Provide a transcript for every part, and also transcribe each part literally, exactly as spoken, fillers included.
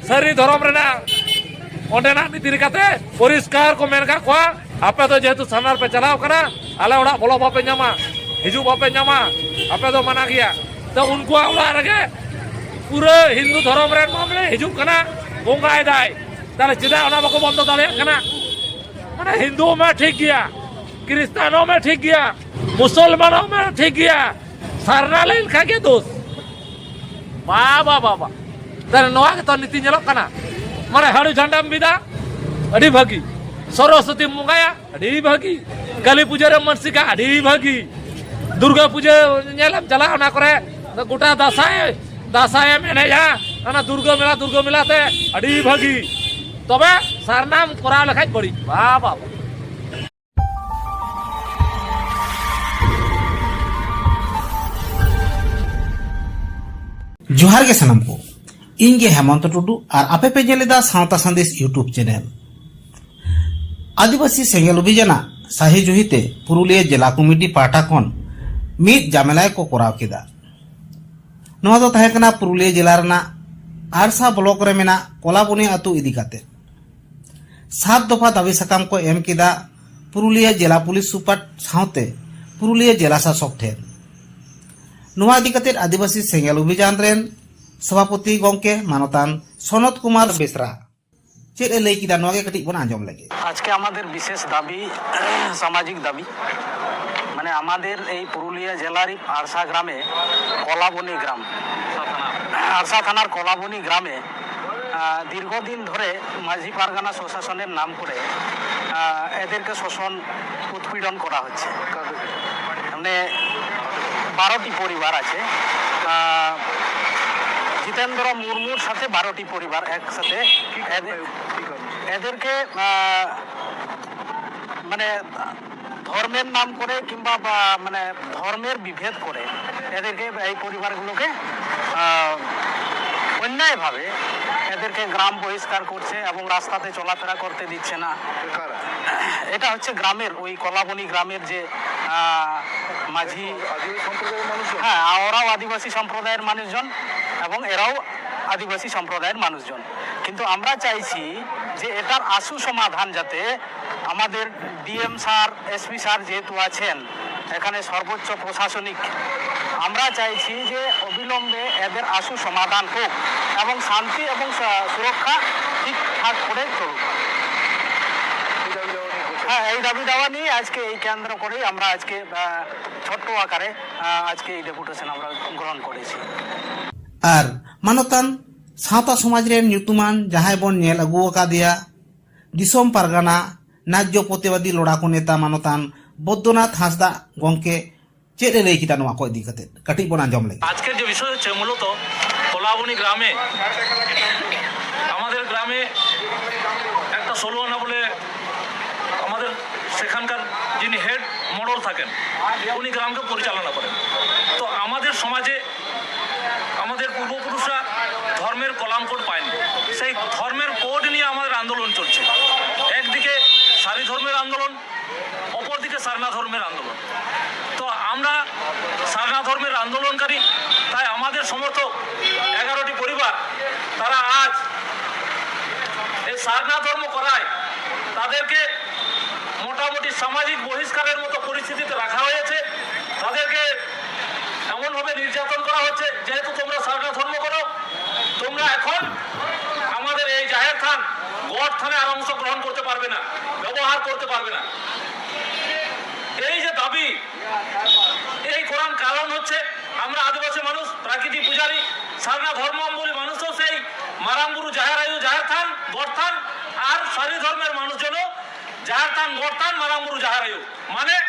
ᱥᱟᱹᱨᱤ ᱫᱷᱚᱨᱚᱢ ᱨᱮᱱᱟᱜ ᱚᱸᱰᱮᱱᱟᱜ ᱱᱤᱛᱤ ᱞᱮᱠᱟᱛᱮ ᱯᱚᱨᱤᱥᱠᱟᱨ ᱠᱚ ᱢᱮᱱ ᱠᱟᱜ ᱠᱚᱣᱟ, ᱟᱯᱮ ᱫᱚ ᱡᱮᱦᱮᱛᱩ ᱥᱟᱨᱱᱟ ᱯᱮ ᱪᱟᱞᱟᱣ ᱠᱟᱱᱟ, ᱟᱞᱮ ᱚᱲᱟᱜ ᱵᱚᱞᱚ ᱵᱟᱯᱮ ᱧᱟᱢᱟ, ᱦᱤᱡᱩᱜ ᱵᱟᱯᱮ ᱧᱟᱢᱟ, ᱟᱯᱮ ᱫᱚ ᱢᱟᱱᱟ ᱜᱮᱭᱟ᱾ ᱛᱚ ᱩᱱᱠᱩᱣᱟᱜ ᱚᱲᱟᱜ ᱨᱮᱜᱮ ᱯᱩᱨᱟᱹ ᱦᱤᱱᱫᱩ ᱫᱷᱚᱨᱚᱢ ᱨᱮᱱ ᱢᱟᱢᱞᱮ ᱦᱤᱡᱩᱜ ᱠᱟᱱᱟ, ᱵᱚᱸᱜᱟᱭ ᱫᱟᱭ᱾ ᱛᱟᱦᱞᱮ ᱪᱮᱫᱟᱜ ᱚᱱᱟ ᱵᱟᱠᱚ ᱵᱚᱱᱫᱚ ᱫᱟᱲᱮᱭᱟᱜ ᱠᱟᱱᱟ? ᱢᱟᱱᱮ ᱦᱤᱱᱫᱩ ᱢᱟ ᱴᱷᱤᱠ ᱜᱮᱭᱟ, ᱠᱷᱨᱤᱥᱴᱟᱱ ᱦᱚᱸ ᱢᱟ ᱴᱷᱤᱠ ᱜᱮᱭᱟ, ᱢᱩᱥᱚᱞᱢᱟᱱ ᱦᱚᱸ ᱢᱟ ᱴᱷᱤᱠ ᱜᱮᱭᱟ, ᱥᱟᱨᱱᱟ ᱞᱮᱱ ᱠᱷᱟᱱ ᱜᱮ ᱫᱳᱥ᱾ ᱵᱟᱵᱟ, ᱵᱟᱵᱟ᱾ ᱛᱟᱦᱞᱮ ᱱᱚᱣᱟ ᱜᱮᱛᱚ ᱱᱤᱛᱤ ᱧᱮᱞᱚᱜ ᱠᱟᱱᱟ᱾ ᱢᱟᱱᱮ ᱦᱟᱹᱲᱩ ᱡᱷᱟᱱᱰᱟᱢ ᱵᱤᱫᱟ, ᱟᱹᱰᱤ ᱵᱷᱟᱹᱜᱤ᱾ ᱥᱚᱨᱚᱥᱚᱛᱤᱢ ᱵᱚᱸᱜᱟᱭᱟ, ᱟᱹᱰᱤ ᱵᱷᱟᱹᱜᱤ᱾ ᱠᱟᱹᱞᱤ ᱯᱩᱡᱟᱹ ᱨᱮ ᱢᱟᱱᱥᱤᱠᱟ, ᱟᱹᱰᱤ ᱵᱷᱟᱹᱜᱤ᱾ ᱫᱩᱨᱜᱟ ᱯᱩᱡᱟᱹ ᱧᱮᱞᱮᱢ ᱪᱟᱞᱟᱜᱼᱟ, ᱚᱱᱟ ᱠᱚᱨᱮ ᱜᱚᱴᱟ ᱫᱟᱸᱥᱟᱭ, ᱫᱟᱸᱥᱟᱭᱮᱢ ᱮᱱᱮᱡᱼᱟ, ᱚᱱᱟ ᱫᱩᱨᱜᱟᱹ ᱢᱮᱞᱟ, ᱫᱩᱨᱜᱟᱹ ᱢᱮᱞᱟ ᱛᱮ ᱟᱹᱰᱤ ᱵᱷᱟᱹᱜᱤ᱾ ᱛᱚᱵᱮ ᱥᱟᱨᱱᱟᱢ ᱠᱚᱨᱟᱣ ᱞᱮᱠᱷᱟᱡ ᱵᱟᱹᱲᱤᱡ᱾ ᱵᱟᱵᱟ᱾ ᱡᱚᱦᱟᱨ ᱜᱮ ᱥᱟᱱᱟᱢ ᱠᱚ, ᱤᱧ ᱜᱮ ᱦᱮᱢᱚᱱᱛᱚ ᱴᱩᱰᱩ ᱟᱨ ᱟᱯᱮ ᱯᱮ ᱧᱮᱞ ᱮᱫᱟ ᱥᱟᱶᱛᱟ ᱥᱟᱸᱫᱮᱥ YouTube channel᱾ ᱟᱹᱫᱤᱵᱟᱹᱥᱤ ᱥᱮᱸᱜᱮᱞ ᱚᱵᱷᱤᱡᱟᱱᱟᱜ ᱥᱟᱹᱦᱤ ᱡᱩᱦᱤᱛᱮ ᱯᱩᱨᱩᱞᱤᱭᱟᱹ ᱡᱮᱞᱟ ᱠᱚᱢᱤᱴᱤ ᱯᱟᱦᱴᱟ ᱠᱷᱚᱱ ᱢᱤᱫ ᱡᱟᱢᱮᱞᱟᱭ ᱠᱚ ᱠᱚᱨᱟᱣ ᱠᱮᱫᱟ᱾ ᱱᱚᱣᱟ ᱫᱚ ᱛᱟᱦᱮᱸ ᱠᱟᱱᱟ ᱯᱩᱨᱩᱞᱤᱭᱟᱹ ᱡᱮᱞᱟ ᱨᱮᱱᱟᱜ ᱟᱲᱥᱟ ᱵᱞᱚᱠ ᱨᱮ ᱢᱮᱱᱟᱜ ᱠᱚᱞᱟᱵᱚᱱᱤ ᱟᱹᱛᱩ ᱤᱫᱤ ᱠᱟᱛᱮ᱾ ᱥᱟᱛ ᱫᱚᱯᱷᱟ ᱫᱟᱹᱵᱤ ᱥᱟᱠᱟᱢ ᱠᱚ ᱮᱢ ᱠᱮᱫᱟ ᱯᱩᱨᱩᱞᱤᱭᱟᱹ ᱡᱮᱞᱟ ᱯᱩᱞᱤᱥ ᱥᱩᱯᱟᱨ ᱥᱟᱶᱛᱮ ᱯᱩᱨᱩᱞᱤᱭᱟᱹ ᱡᱮᱞᱟ ᱥᱟᱥᱚᱠ ᱴᱷᱮᱱ᱾ ᱱᱚᱣᱟ ᱤᱫᱤ ᱠᱟᱛᱮ ᱟᱹᱫᱤᱵᱟᱹᱥᱤ ᱥᱮᱸᱜᱮᱞ ᱚᱵᱷᱤᱡᱟᱱ ᱨᱮᱱ ᱥᱚᱵᱷᱟᱯᱚᱛᱤ ᱜᱚᱢᱠᱮ ᱢᱟᱱᱚᱛᱟᱱ ᱥᱚᱱᱚᱛ ᱠᱩᱢᱟᱨ ᱵᱮᱥᱨᱟ ᱪᱮᱫ ᱮ ᱞᱟᱹᱭ ᱠᱮᱫᱟ, ᱱᱚᱣᱟ ᱜᱮ ᱠᱟᱹᱴᱤᱡ ᱵᱚᱱ ᱟᱸᱡᱚᱢ ᱞᱮᱜᱮ᱾ আজকে আমাদের বিশেষ দাবি, সামাজিক দাবি, মানে আমাদের এই পুরুলিয়া জেলারই আরসা গ্রামে কলাবনি গ্রাম, আরসা থানার কলাবনি গ্রামে আহ, দীর্ঘদিন ধরে মাঝি পারগানা স্বশাসনের নাম করে আহ, এদেরকে শোষণ উৎপীড়ন করা হচ্ছে। মানে বারোটি পরিবার আছে। আহ, জিতেন্দ্র মুর্মুর সাথে বারোটি পরিবার একসাথে এদের- এদেরকে আহ, মানে ধর্মের নাম করে কিংবা বা মানে ধর্মের বিভেদ করে এদেরকে, এই পরিবারগুলোকে আহ, অন্যায়ভাবে এদেরকে গ্রাম বহিষ্কার করছে এবং রাস্তাতে চলাফেরা করতে দিচ্ছে না। এটা হচ্ছে গ্রামের, ওই কলাবনি গ্রামের যে আহ, মাঝি, হ্যাঁ, ওরাও আদিবাসী সম্প্রদায়ের মানুষজন এবং এরাও আদিবাসী সম্প্রদায়ের মানুষজন। কিন্তু আমরা চাইছি যে এটার আশু সমাধান যাতে আমাদের ডিএম স্যার, এসপি স্যার যেহেতু আছেন এখানে সর্বোচ্চ প্রশাসনিক, আমরা চাইছি যে অবিলম্বে এদের আশু সমাধান হোক এবং শান্তি এবং সা- সুরক্ষা ঠিকঠাক করে চলুক। হ্যাঁ, এই দাবি দাওয়া নিয়ে আজকে এই কেন্দ্র করেই আমরা আজকে আহ, ছোট্ট আকারে আহ, আজকে এই ডেপুটেশন আমরা গ্রহণ করেছি। ᱟᱨ ᱢᱟᱱᱚᱛᱟᱱ ᱥᱟᱶᱛᱟ ᱥᱚᱢᱟᱡᱽ ᱨᱮᱱ ᱧᱩᱛᱩᱢᱟᱱ ᱡᱟᱦᱟᱸᱭ ᱵᱚᱱ ᱧᱮᱞ ᱟᱹᱜᱩ ᱟᱠᱟᱫᱮᱭᱟ, ᱫᱤᱥᱚᱢ ᱯᱟᱨᱜᱟᱱᱟ ᱱᱟᱡᱽᱡᱚ ᱯᱨᱚᱛᱤᱵᱟᱫᱤ ᱞᱚᱲᱟᱠᱩ ᱱᱮᱛᱟ ᱢᱟᱱᱚᱛᱟᱱ ᱵᱳᱫᱽᱫᱚᱱᱟᱛᱷ ᱦᱟᱸᱥᱫᱟ ᱜᱚᱢᱠᱮ ᱪᱮᱫ ᱮ ᱞᱟᱹᱭ ᱠᱮᱫᱟ ᱱᱚᱣᱟ ᱠᱚ ᱤᱫᱤ ᱠᱟᱛᱮ ᱠᱟᱹᱴᱤᱡ ᱵᱚᱱ ᱟᱸᱡᱚᱢ ᱞᱮᱜᱮ᱾ আজকের যে বিষয় হচ্ছে মূলত কলাবনী গ্রামে, আমাদের গ্রামে একটা ষোলো আনা বলে আমাদের সেখানকার যিনি হেড মডেল থাকেন, উনি গ্রামকে পরিচালনা করেন। তো আমাদের সমাজে আমাদের পূর্বপুরুষরা ধর্মের কলাম কোড পায়নি, সেই ধর্মের কোড নিয়ে আমাদের আন্দোলন চলছে। একদিকে সারি ধর্মের আন্দোলন, অপরদিকে সারনা ধর্মের আন্দোলন। তো আমরা সারনা ধর্মের আন্দোলনকারী, তাই আমাদের সমর্থক এগারোটি পরিবার, তারা আজ এই সারনা ধর্ম করায় তাদেরকে মোটামুটি সামাজিক বহিষ্কারের মতো পরিস্থিতিতে রাখা হয়েছে। তাদেরকে এমনভাবে নির্যাতন করা হচ্ছে, যেহেতু তোমরা সারনা ধর্ম করো, তোমরা এখন আমাদের এই জাহের থান, গড থানে আর অংশগ্রহণ করতে পারবে না, ব্যবহার করতে পারবে না। এই যে দাবি, এই করার কারণ হচ্ছে আমরা আদিবাসী মানুষ, প্রাকৃতিক পূজারী, সারনা ধর্মাবলম্বী মানুষও সেই মারাং বুরু, জাহের আয়ু, জাহের থান, গড থান আর সারি ধর্মের মানুষজনও জাহের থান, গড থান, মারাং বুরু, জাহের আয়ু। মানে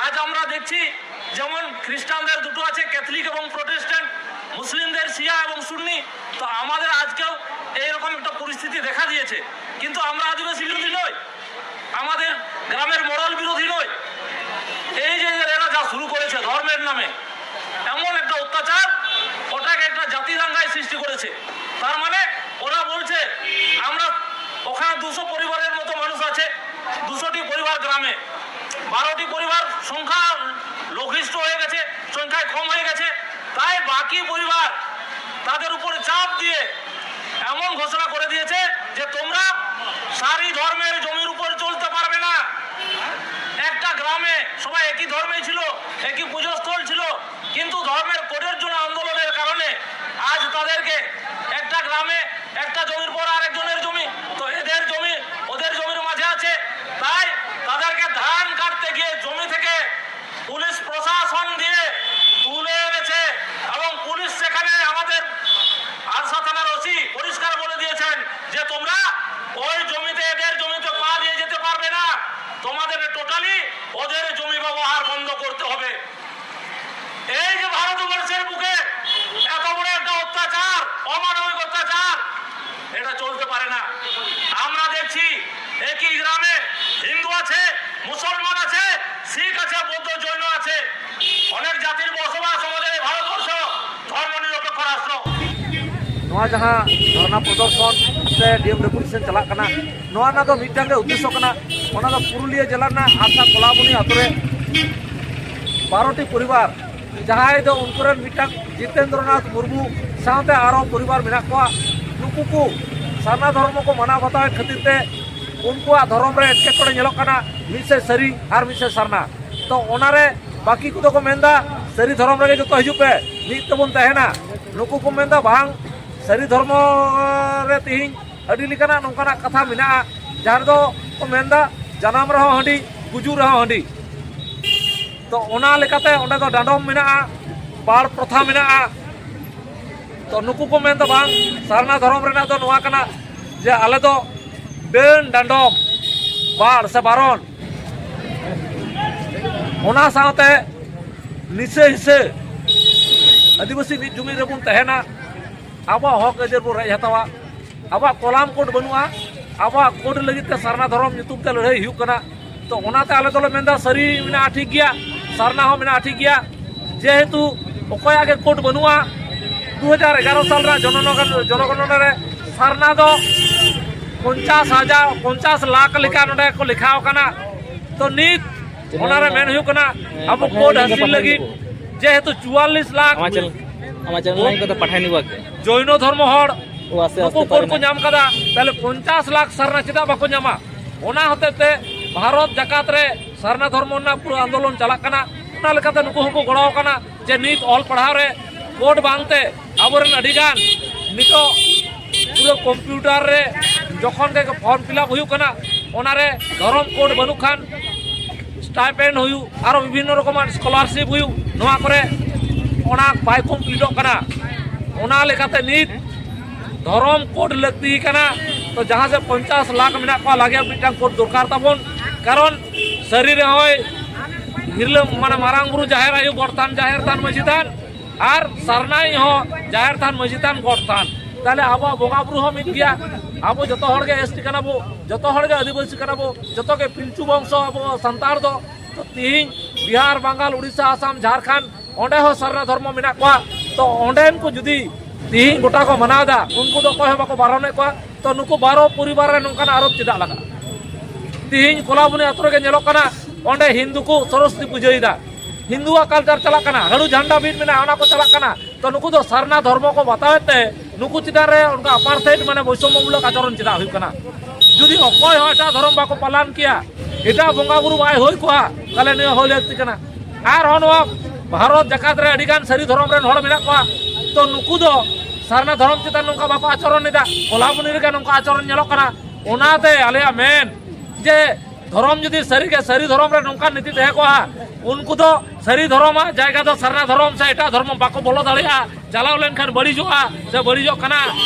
আজ আমরা দেখছি যেমন খ্রিস্টানদের দুটো আছে, ক্যাথলিক এবং প্রোটেস্ট্যান্ট, মুসলিমদের শিয়া এবং সুন্নি। তো আমাদের আজকেও এইরকম একটা পরিস্থিতি দেখা দিয়েছে, কিন্তু আমরা আদিবাসী বিরোধী নই, আমাদের গ্রামের মডেল বিরোধী নই। এই যে এরা যা শুরু করেছে ধর্মের নামে, এমন একটা অত্যাচার, ওটাকে একটা জাতি দাঙ্গায় সৃষ্টি করেছে। তার মানে ওরা বলছে আমরা ওখানে দুশো পরিবারের মতো মানুষ আছে, দুশোটি পরিবার গ্রামে, বারোটি পরিবার সংখ্যা লঘিষ্ঠ হয়ে গেছে, সংখ্যায় কম হয়ে গেছে, তাই বাকি পরিবার তাদের উপরে চাপ দিয়ে এমন ঘোষণা করে দিয়েছে যে তোমরা সারি ধর্মের জমির উপর চলতে পারবে না। একটা গ্রামে সবাই একই ধর্মেই ছিল, একই পুজোস্থল ছিল, কিন্তু ধর্মের কোডের জন্য আন্দোলনের কারণে আজ তাদেরকে একটা গ্রামে একটা জমির পর আরেকজনের জমি, তো এদের জমি ওদের জমির মাঝে আছে। তাই তাদেরকে ধান কাটতে গিয়ে জমি থেকে পুলিশ প্রশাসন দিয়ে তুলে এনেছে এবং পুলিশ সেখানে আমাদের আরসা থানার ওসি পরিষ্কার বলে দিয়েছেন যে তোমরা ওই জমিতে, এদের জমিতে পা দিয়ে যেতে পারবে না, তোমাদের টোটালি ওদের জমি ব্যবহার বন্ধ করতে হবে। এই যে ভারতবর্ষের বুকে এত বড় একটা অত্যাচার, অমানবিক অত্যাচার, এটা চলতে পারে না। আমরা দেখছি একই গ্রামে হিন্দু আছে, মুসলমান আছে, শিখ আছে, বৌদ্ধ, জৈন আছে, অনেক জাতির বসবাস আমাদের এই ভারতবর্ষ ধর্ম নিরপেক্ষ রাষ্ট্র। ᱱᱚᱣᱟ ᱡᱟᱦᱟᱸ ᱫᱷᱚᱨᱱᱟ ᱯᱨᱚᱫᱚᱨᱥᱚᱱ ᱥᱮ ᱰᱤ ᱮᱢ ᱰᱮᱯᱩᱴᱮᱥᱚᱱ ᱪᱟᱞᱟᱜ ᱠᱟᱱᱟ, ᱱᱚᱣᱟ ᱨᱮᱱᱟᱜ ᱫᱚ ᱢᱤᱫᱴᱟᱝ ᱜᱮ ᱩᱫᱽᱫᱮᱥᱥᱚ ᱠᱟᱱᱟ᱾ ᱚᱱᱟ ᱫᱚ ᱯᱩᱨᱩᱞᱤᱭᱟᱹ ᱡᱮᱞᱟ ᱨᱮᱱᱟᱜ ᱟᱨᱥᱟ ᱠᱚᱞᱟᱵᱚᱱᱤ ᱟᱛᱳ ᱨᱮ ᱵᱟᱨᱚ ᱴᱤ ᱯᱚᱨᱤᱵᱟᱨ, ᱡᱟᱦᱟᱸᱭ ᱫᱚ ᱩᱱᱠᱩ ᱨᱮᱱ ᱢᱤᱫᱴᱟᱝ ᱡᱤᱛᱮᱱᱫᱨᱚᱱᱟᱛᱷ ᱢᱩᱨᱢᱩ ᱥᱟᱶᱛᱮ ᱟᱨᱚ ᱯᱚᱨᱤᱵᱟᱨ ᱢᱮᱱᱟᱜ ᱠᱚᱣᱟ᱾ ᱱᱩᱠᱩ ᱠᱚ ᱥᱟᱨᱱᱟ ᱫᱷᱚᱨᱢᱚ ᱠᱚ ᱢᱟᱱᱟᱣ ᱵᱟᱛᱟᱣᱮᱫ ᱠᱷᱟᱹᱛᱤᱨ ᱛᱮ ᱩᱱᱠᱩᱣᱟᱜ ᱫᱷᱚᱨᱚᱢ ᱨᱮ ᱮᱴᱠᱮᱴᱚᱬᱮ ᱧᱮᱞᱚᱜ ᱠᱟᱱᱟ, ᱢᱤᱫ ᱥᱮᱫ ᱥᱟᱹᱨᱤ ᱟᱨ ᱢᱤᱫ ᱥᱮᱫ ᱥᱟᱨᱱᱟ᱾ ᱛᱚ ᱚᱱᱟᱨᱮ ᱵᱟᱹᱠᱤ ᱠᱚᱫᱚ ᱠᱚ ᱢᱮᱱᱫᱟ, ᱥᱟᱹᱨᱤ ᱫᱷᱚᱨᱚᱢ ᱨᱮᱜᱮ ᱡᱚᱛᱚ ᱦᱤᱡᱩᱜ ᱯᱮ, ᱢᱤᱫ ᱛᱮᱵᱚᱱ ᱛᱟᱦᱮᱱᱟ᱾ ᱱᱩᱠᱩ ᱠᱚ ᱢᱮᱱᱫᱟ, ᱵᱟᱝ, ᱥᱟᱹᱨᱤ ᱫᱷᱚᱨᱢᱚ ᱨᱮ ᱛᱮᱦᱮᱧ ᱟᱹᱰᱤ ᱞᱮᱠᱟᱱᱟᱜ ᱱᱚᱝᱠᱟᱱᱟᱜ ᱠᱟᱛᱷᱟ ᱢᱮᱱᱟᱜᱼᱟ, ᱡᱟᱦᱟᱸ ᱨᱮᱫᱚ ᱠᱚ ᱢᱮᱱᱫᱟ, ᱡᱟᱱᱟᱢ ᱨᱮᱦᱚᱸ ᱦᱟᱺᱰᱤ, ᱜᱩᱡᱩᱜ ᱨᱮᱦᱚᱸ ᱦᱟᱺᱰᱤ᱾ ᱛᱚ ᱚᱱᱟ ᱞᱮᱠᱟᱛᱮ ᱚᱸᱰᱮ ᱫᱚ ᱰᱟᱸᱰᱚᱢ ᱢᱮᱱᱟᱜᱼᱟ, ᱵᱟᱲ ᱯᱨᱚᱛᱷᱟ ᱢᱮᱱᱟᱜᱼᱟ᱾ ᱛᱚ ᱱᱩᱠᱩ ᱠᱚ ᱢᱮᱱᱫᱟ, ᱵᱟᱝ, ᱥᱟᱨᱱᱟ ᱫᱷᱚᱨᱚᱢ ᱨᱮᱱᱟᱜ ᱫᱚ ᱱᱚᱣᱟ ᱠᱟᱱᱟ ᱡᱮ ᱟᱞᱮ ᱫᱚ ᱰᱟᱹᱱ, ᱰᱟᱸᱰᱚᱢ, ᱵᱟᱲ ᱥᱮ ᱵᱟᱨᱚᱱ, ᱚᱱᱟ ᱥᱟᱶᱛᱮ ᱱᱤᱥᱟᱹ ᱦᱤᱥᱟᱹ ᱟᱹᱫᱤᱵᱟᱹᱥᱤ ᱢᱤᱫ ᱡᱩᱢᱤᱫ ᱨᱮᱵᱚᱱ ᱛᱟᱦᱮᱱᱟ, ᱟᱵᱚᱣᱟᱜ ᱦᱚᱠ ᱟᱹᱭᱫᱟᱹᱨ ᱵᱚᱱ ᱨᱮᱡ ᱦᱟᱛᱟᱣᱟ᱾ ᱟᱵᱚᱣᱟᱜ ᱠᱚᱞᱟᱢ ᱠᱳᱰ ᱵᱟᱹᱱᱩᱜᱼᱟ, ᱟᱵᱚᱣᱟᱜ ᱠᱳᱰ ᱞᱟᱹᱜᱤᱫ ᱛᱮ ᱥᱟᱨᱱᱟ ᱫᱷᱚᱨᱚᱢ ᱧᱩᱛᱩᱢ ᱛᱮ ᱞᱟᱹᱲᱦᱟᱹᱭ ᱦᱩᱭᱩᱜ ᱠᱟᱱᱟ᱾ ᱛᱚ ᱚᱱᱟᱛᱮ ᱟᱞᱮ ᱫᱚᱞᱮ ᱢᱮᱱᱫᱟ, ᱥᱟᱹᱨᱤ ᱢᱮᱱᱟᱜᱼᱟ, ᱴᱷᱤᱠ ᱜᱮᱭᱟ, ᱥᱟᱨᱱᱟ ᱦᱚᱸ ᱢᱮᱱᱟᱜᱼᱟ, ᱴᱷᱤᱠ ᱜᱮᱭᱟ, ᱡᱮᱦᱮᱛᱩ ᱚᱠᱚᱭᱟᱜ ᱜᱮ ᱠᱳᱰ ᱵᱟᱹᱱᱩᱜᱼᱟ᱾ ᱫᱩ ᱦᱟᱡᱟᱨ ᱮᱜᱟᱨᱚ ᱥᱟᱞ ᱨᱮᱱᱟᱜ ᱡᱚᱱᱚᱜᱚ-, ᱡᱚᱱᱚᱜᱚᱱᱚᱱᱟ ᱨᱮ ᱥᱟᱨᱱᱟ ᱫᱚ ᱯᱚᱧᱪᱟᱥ ᱦᱟᱡᱟᱨ, ᱯᱚᱧᱪᱟᱥ ᱞᱟᱠᱷ ᱞᱮᱠᱟ ᱱᱚᱰᱮ ᱠᱚ ᱞᱮᱠᱷᱟᱣ ᱠᱟᱱᱟ᱾ ᱛᱚ ᱱᱤᱛ ᱚᱱᱟᱨᱮ ᱢᱮᱱ ᱦᱩᱭᱩᱜ ᱠᱟᱱᱟ, ᱟᱵᱚ ᱠᱳᱰ ᱦᱟᱹᱥᱤᱞ ᱞᱟᱹᱜᱤᱫ ᱡᱮᱦᱮᱛᱩ ᱪᱩᱣᱟᱞᱞᱤᱥ ᱞᱟᱠᱷ ᱟᱢᱟᱜ ᱪᱮᱱᱮᱞ ᱞᱟᱭᱤᱱ ᱠᱚᱫᱚ ᱯᱟᱴᱷᱟᱭ ᱱᱤᱵᱟ ᱠᱮ᱾ ᱡᱚᱭᱱᱚ ᱫᱷᱚᱨᱢᱚ ᱦᱚᱲ ᱱᱩᱠᱩ ᱠᱳᱰ ᱠᱚ ᱧᱟᱢ ᱠᱟᱫᱟ, ᱛᱟᱦᱞᱮ ᱯᱚᱧᱪᱟᱥ ᱞᱟᱠᱷ ᱥᱟᱨᱱᱟ ᱪᱮᱫᱟᱜ ᱵᱟᱠᱚ ᱧᱟᱢᱟ? ᱚᱱᱟ ᱦᱚᱛᱮᱡ ᱛᱮ ᱵᱷᱟᱨᱚᱛ ᱡᱟᱠᱟᱛ ᱨᱮ ᱥᱟᱨᱱᱟ ᱫᱷᱚᱨᱢᱚ ᱨᱮᱱᱟᱜ ᱯᱩᱨᱟᱹ ᱟᱱᱫᱳᱞᱚᱱ ᱪᱟᱞᱟᱜ ᱠᱟᱱᱟ᱾ ᱚᱱᱟ ᱞᱮᱠᱟᱛᱮ ᱱᱩᱠᱩ ᱦᱚᱸᱠᱚ ᱜᱚᱲᱚ ᱠᱟᱱᱟ ᱡᱮ ᱱᱤᱛ ᱚᱞ ᱯᱟᱲᱦᱟᱣ ᱨᱮ ᱠᱳᱰ ᱵᱟᱝᱛᱮ ᱟᱵᱚᱨᱮᱱ ᱟᱹᱰᱤᱜᱟᱱ ᱱᱤᱛᱚᱜ ᱯᱩᱨᱟᱹ ᱠᱚᱢᱯᱤᱭᱩᱴᱟᱨ ᱨᱮ ᱡᱚᱠᱷᱚᱱ ᱜᱮ ᱯᱷᱚᱨᱢ ᱯᱷᱤᱞᱟᱯ ᱦᱩᱭᱩᱜ ᱠᱟᱱᱟ, ᱚᱱᱟᱨᱮ ᱫᱷᱚᱨᱚᱢ ᱠᱳᱰ ᱵᱟᱹᱱᱩᱜ ᱠᱷᱟᱱ ᱥᱴᱟᱭᱯᱮᱱᱰ ᱦᱩᱭᱩᱜ, ᱟᱨᱚ ᱵᱤᱵᱷᱤᱱᱱᱚ ᱨᱚᱠᱚᱢᱟᱜ ᱥᱠᱚᱞᱟᱨᱥᱤᱯ ᱦᱩᱭᱩᱜ, ᱱᱚᱣᱟ ᱠᱚᱨᱮ ᱚᱱᱟ ᱵᱟᱭ ᱠᱚᱢᱯᱞᱤᱴᱚᱜ ᱠᱟᱱᱟ᱾ ᱚᱱᱟ ᱞᱮᱠᱟᱛᱮ ᱱᱤᱛ ᱫᱷᱚᱨᱚᱢ ᱠᱳᱰ ᱞᱟᱹᱠᱛᱤ ᱠᱟᱱᱟ᱾ ᱛᱚ ᱡᱟᱦᱟᱸ ᱥᱮᱫ ᱯᱚᱧᱪᱟᱥ ᱞᱟᱠᱷ ᱢᱮᱱᱟᱜ ᱠᱚᱣᱟ, ᱞᱟᱜᱮ ᱢᱤᱫᱴᱟᱝ ᱠᱳᱰ ᱫᱚᱨᱠᱟᱨ ᱛᱟᱵᱚᱱ᱾ ᱠᱟᱨᱚᱱ ᱥᱟᱹᱨᱤ ᱨᱮᱦᱚᱸᱭ ᱦᱤᱨᱞᱟᱹ ᱢᱟᱱᱮ ᱢᱟᱨᱟᱝ ᱵᱩᱨᱩ ᱡᱟᱦᱮᱨ ᱟᱭᱳ ᱜᱚᱴ ᱛᱷᱟᱱ, ᱡᱟᱦᱮᱨ ᱛᱷᱟᱱ, ᱢᱟᱹᱡᱷᱤ ᱛᱷᱟᱱ, ᱟᱨ ᱥᱟᱨᱱᱟᱭᱤᱡ ᱦᱚᱸ ᱡᱟᱦᱮᱨ ᱛᱷᱟᱱ, ᱢᱟᱹᱡᱷᱤ ᱛᱷᱟᱱ, ᱜᱚᱴ ᱛᱷᱟᱱ᱾ ᱛᱟᱦᱞᱮ ᱟᱵᱚᱣᱟᱜ ᱵᱚᱸᱜᱟ ᱵᱩᱨᱩ ᱦᱚᱸ ᱢᱤᱫ ᱜᱮᱭᱟ᱾ ᱟᱵᱚ ᱡᱚᱛᱚ ᱦᱚᱲ ᱜᱮ ᱮᱥ ᱴᱤ ᱠᱟᱱᱟ ᱵᱚ, ᱡᱚᱛᱚ ᱦᱚᱲ ᱜᱮ ᱟᱹᱫᱤᱵᱟᱹᱥᱤ ᱠᱟᱱᱟ ᱵᱚ, ᱡᱚᱛᱚ ᱜᱮ ᱯᱤᱞᱪᱩ ᱵᱚᱝᱥᱚ ᱟᱵᱚ ᱥᱟᱱᱛᱟᱲ ᱫᱚ᱾ ᱛᱚ ᱛᱤᱦᱤᱧ ᱵᱤᱦᱟᱨ, ᱵᱟᱝᱜᱟᱞ, ᱩᱲᱤᱥᱥᱟ, ᱟᱥᱟᱢ, ᱡᱷᱟᱲᱠᱷᱚᱸᱰ, ᱚᱸᱰᱮ ᱦᱚᱸ ᱥᱟᱨᱱᱟ ᱫᱷᱚᱨᱢᱚ ᱢᱮᱱᱟᱜ ᱠᱚᱣᱟ᱾ ᱛᱚ ᱚᱸᱰᱮᱱ ᱠᱚ ᱡᱩᱫᱤ ᱛᱤᱦᱤᱧ ᱜᱚᱴᱟ ᱠᱚ ᱢᱟᱱᱟᱣ ᱮᱫᱟ, ᱩᱱᱠᱩ ᱫᱚ ᱚᱠᱚᱭ ᱦᱚᱸ ᱵᱟᱠᱚ ᱵᱟᱨᱚᱱᱮᱫ ᱠᱚᱣᱟ᱾ ᱛᱚ ᱱᱩᱠᱩ ᱵᱟᱨᱚ ᱯᱚᱨᱤᱵᱟᱨ ᱨᱮ ᱱᱚᱝᱠᱟᱱᱟᱜ ᱟᱨᱳᱯ ᱪᱮᱫᱟᱜ ᱞᱟᱜᱟᱜᱼᱟ? ᱛᱤᱦᱤᱧ ᱠᱚᱞᱟᱵᱚᱱᱤ ᱟᱛᱳ ᱨᱮᱜᱮ ᱧᱮᱞᱚᱜ ᱠᱟᱱᱟ, ᱚᱸᱰᱮ ᱦᱤᱱᱫᱩ ᱠᱚ ᱥᱚᱨᱚᱥᱚᱛᱤ ᱯᱩᱡᱟᱹᱭᱮᱫᱟ, ᱦᱤᱱᱫᱩᱣᱟᱜ ᱠᱟᱞᱪᱟᱨ ᱪᱟᱞᱟᱜ ᱠᱟᱱᱟ, ᱦᱟᱹᱲᱩ ᱡᱷᱟᱱᱰᱟ ᱵᱤᱫ ᱢᱮᱱᱟᱜᱼᱟ, ᱚᱱᱟ ᱠᱚ ᱪᱟᱞᱟᱜ ᱠᱟᱱᱟ᱾ ᱛᱚ ᱱᱩᱠᱩ ᱫᱚ ᱥᱟᱨᱱᱟ ᱫᱷᱚᱨᱢᱚ ᱠᱚ ᱵᱟᱛᱟᱣᱮᱫ ᱛᱮ ᱱᱩᱠᱩ ᱪᱮᱛᱟᱱ ᱨᱮ ᱚᱱᱠᱟ ᱟᱯᱟᱨᱛᱷᱟᱭᱤᱰ ᱢᱟᱱᱮ ᱵᱳᱭᱥᱚᱢᱢᱚᱢᱩᱞᱚᱠ ᱟᱪᱚᱨᱚᱱ ᱪᱮᱫᱟᱜ ᱦᱩᱭᱩᱜ ᱠᱟᱱᱟ? ᱡᱩᱫᱤ ᱚᱠᱚᱭ ᱦᱚᱸ ᱮᱴᱟᱜ ᱫᱷᱚᱨᱚᱢ ᱵᱟᱠᱚ ᱯᱟᱞᱟᱱ ᱠᱮᱭᱟ, ᱮᱴᱟᱜ ᱵᱚᱸᱜᱟ ᱵᱩᱨᱩ ᱵᱟᱭ ᱦᱩᱭ ᱠᱚᱜᱼᱟ, ᱛᱟᱦᱞᱮ ᱱᱤᱭᱟᱹ ᱦᱩᱭ ᱞᱟᱹᱠᱛᱤ ᱠᱟᱱᱟ᱾ ᱟᱨᱦᱚᱸ ᱱᱚᱣᱟ ᱵᱷᱟᱨᱚᱛ ᱡᱟᱠᱟᱛ ᱨᱮ ᱟᱹᱰᱤᱜᱟᱱ ᱥᱟᱹᱨᱤ ᱫᱷᱚᱨᱚᱢ ᱨᱮᱱ ᱦᱚᱲ ᱢᱮᱱᱟᱜ ᱠᱚᱣᱟ, ᱛᱚ ᱱᱩᱠᱩ ᱫᱚ ᱥᱟᱨᱱᱟ ᱫᱷᱚᱨᱚᱢ ᱪᱮᱛᱟᱱ ᱱᱚᱝᱠᱟ ᱵᱟᱠᱚ ᱟᱪᱚᱨᱚᱱ ᱮᱫᱟ, ᱠᱚᱞᱟᱵᱚᱱᱤ ᱨᱮᱜᱮ ᱱᱚᱝᱠᱟ ᱟᱪᱚᱨᱚᱱ ᱧᱮᱞᱚᱜ ᱠᱟᱱᱟ᱾ ᱚᱱᱟᱛᱮ ᱟᱞᱮᱭᱟᱜ ᱢᱮᱱ ᱡᱮ ᱫᱷᱚᱨᱚᱢ ᱡᱩᱫᱤ ᱥᱟᱹᱨᱤᱜᱮ ᱥᱟᱹᱨᱤ ᱫᱷᱚᱨᱚᱢ ᱨᱮ ᱱᱚᱝᱠᱟᱱ ᱱᱤᱛᱤ ᱛᱟᱦᱮᱸ ᱠᱚᱜᱼᱟ, ᱩᱱᱠᱩ ᱫᱚ ᱥᱟᱹᱨᱤ ᱫᱷᱚᱨᱚᱢᱟᱜ ᱡᱟᱭᱜᱟ ᱫᱚ ᱥᱟᱨᱱᱟ ᱫᱷᱚᱨᱚᱢ ᱥᱮ ᱮᱴᱟᱜ ᱫᱷᱚᱨᱚᱢ ᱵᱟᱠᱚ ᱵᱚᱞᱚ ᱫᱟᱲᱮᱭᱟᱜᱼᱟ᱾ ᱪᱟᱞᱟᱣ ᱞᱮᱱᱠᱷᱟᱱ ᱵᱟᱹᱲᱤᱡᱚᱜᱼᱟ ᱥᱮ ᱵᱟᱹᱲᱤᱡᱚᱜ ᱠᱟᱱᱟ,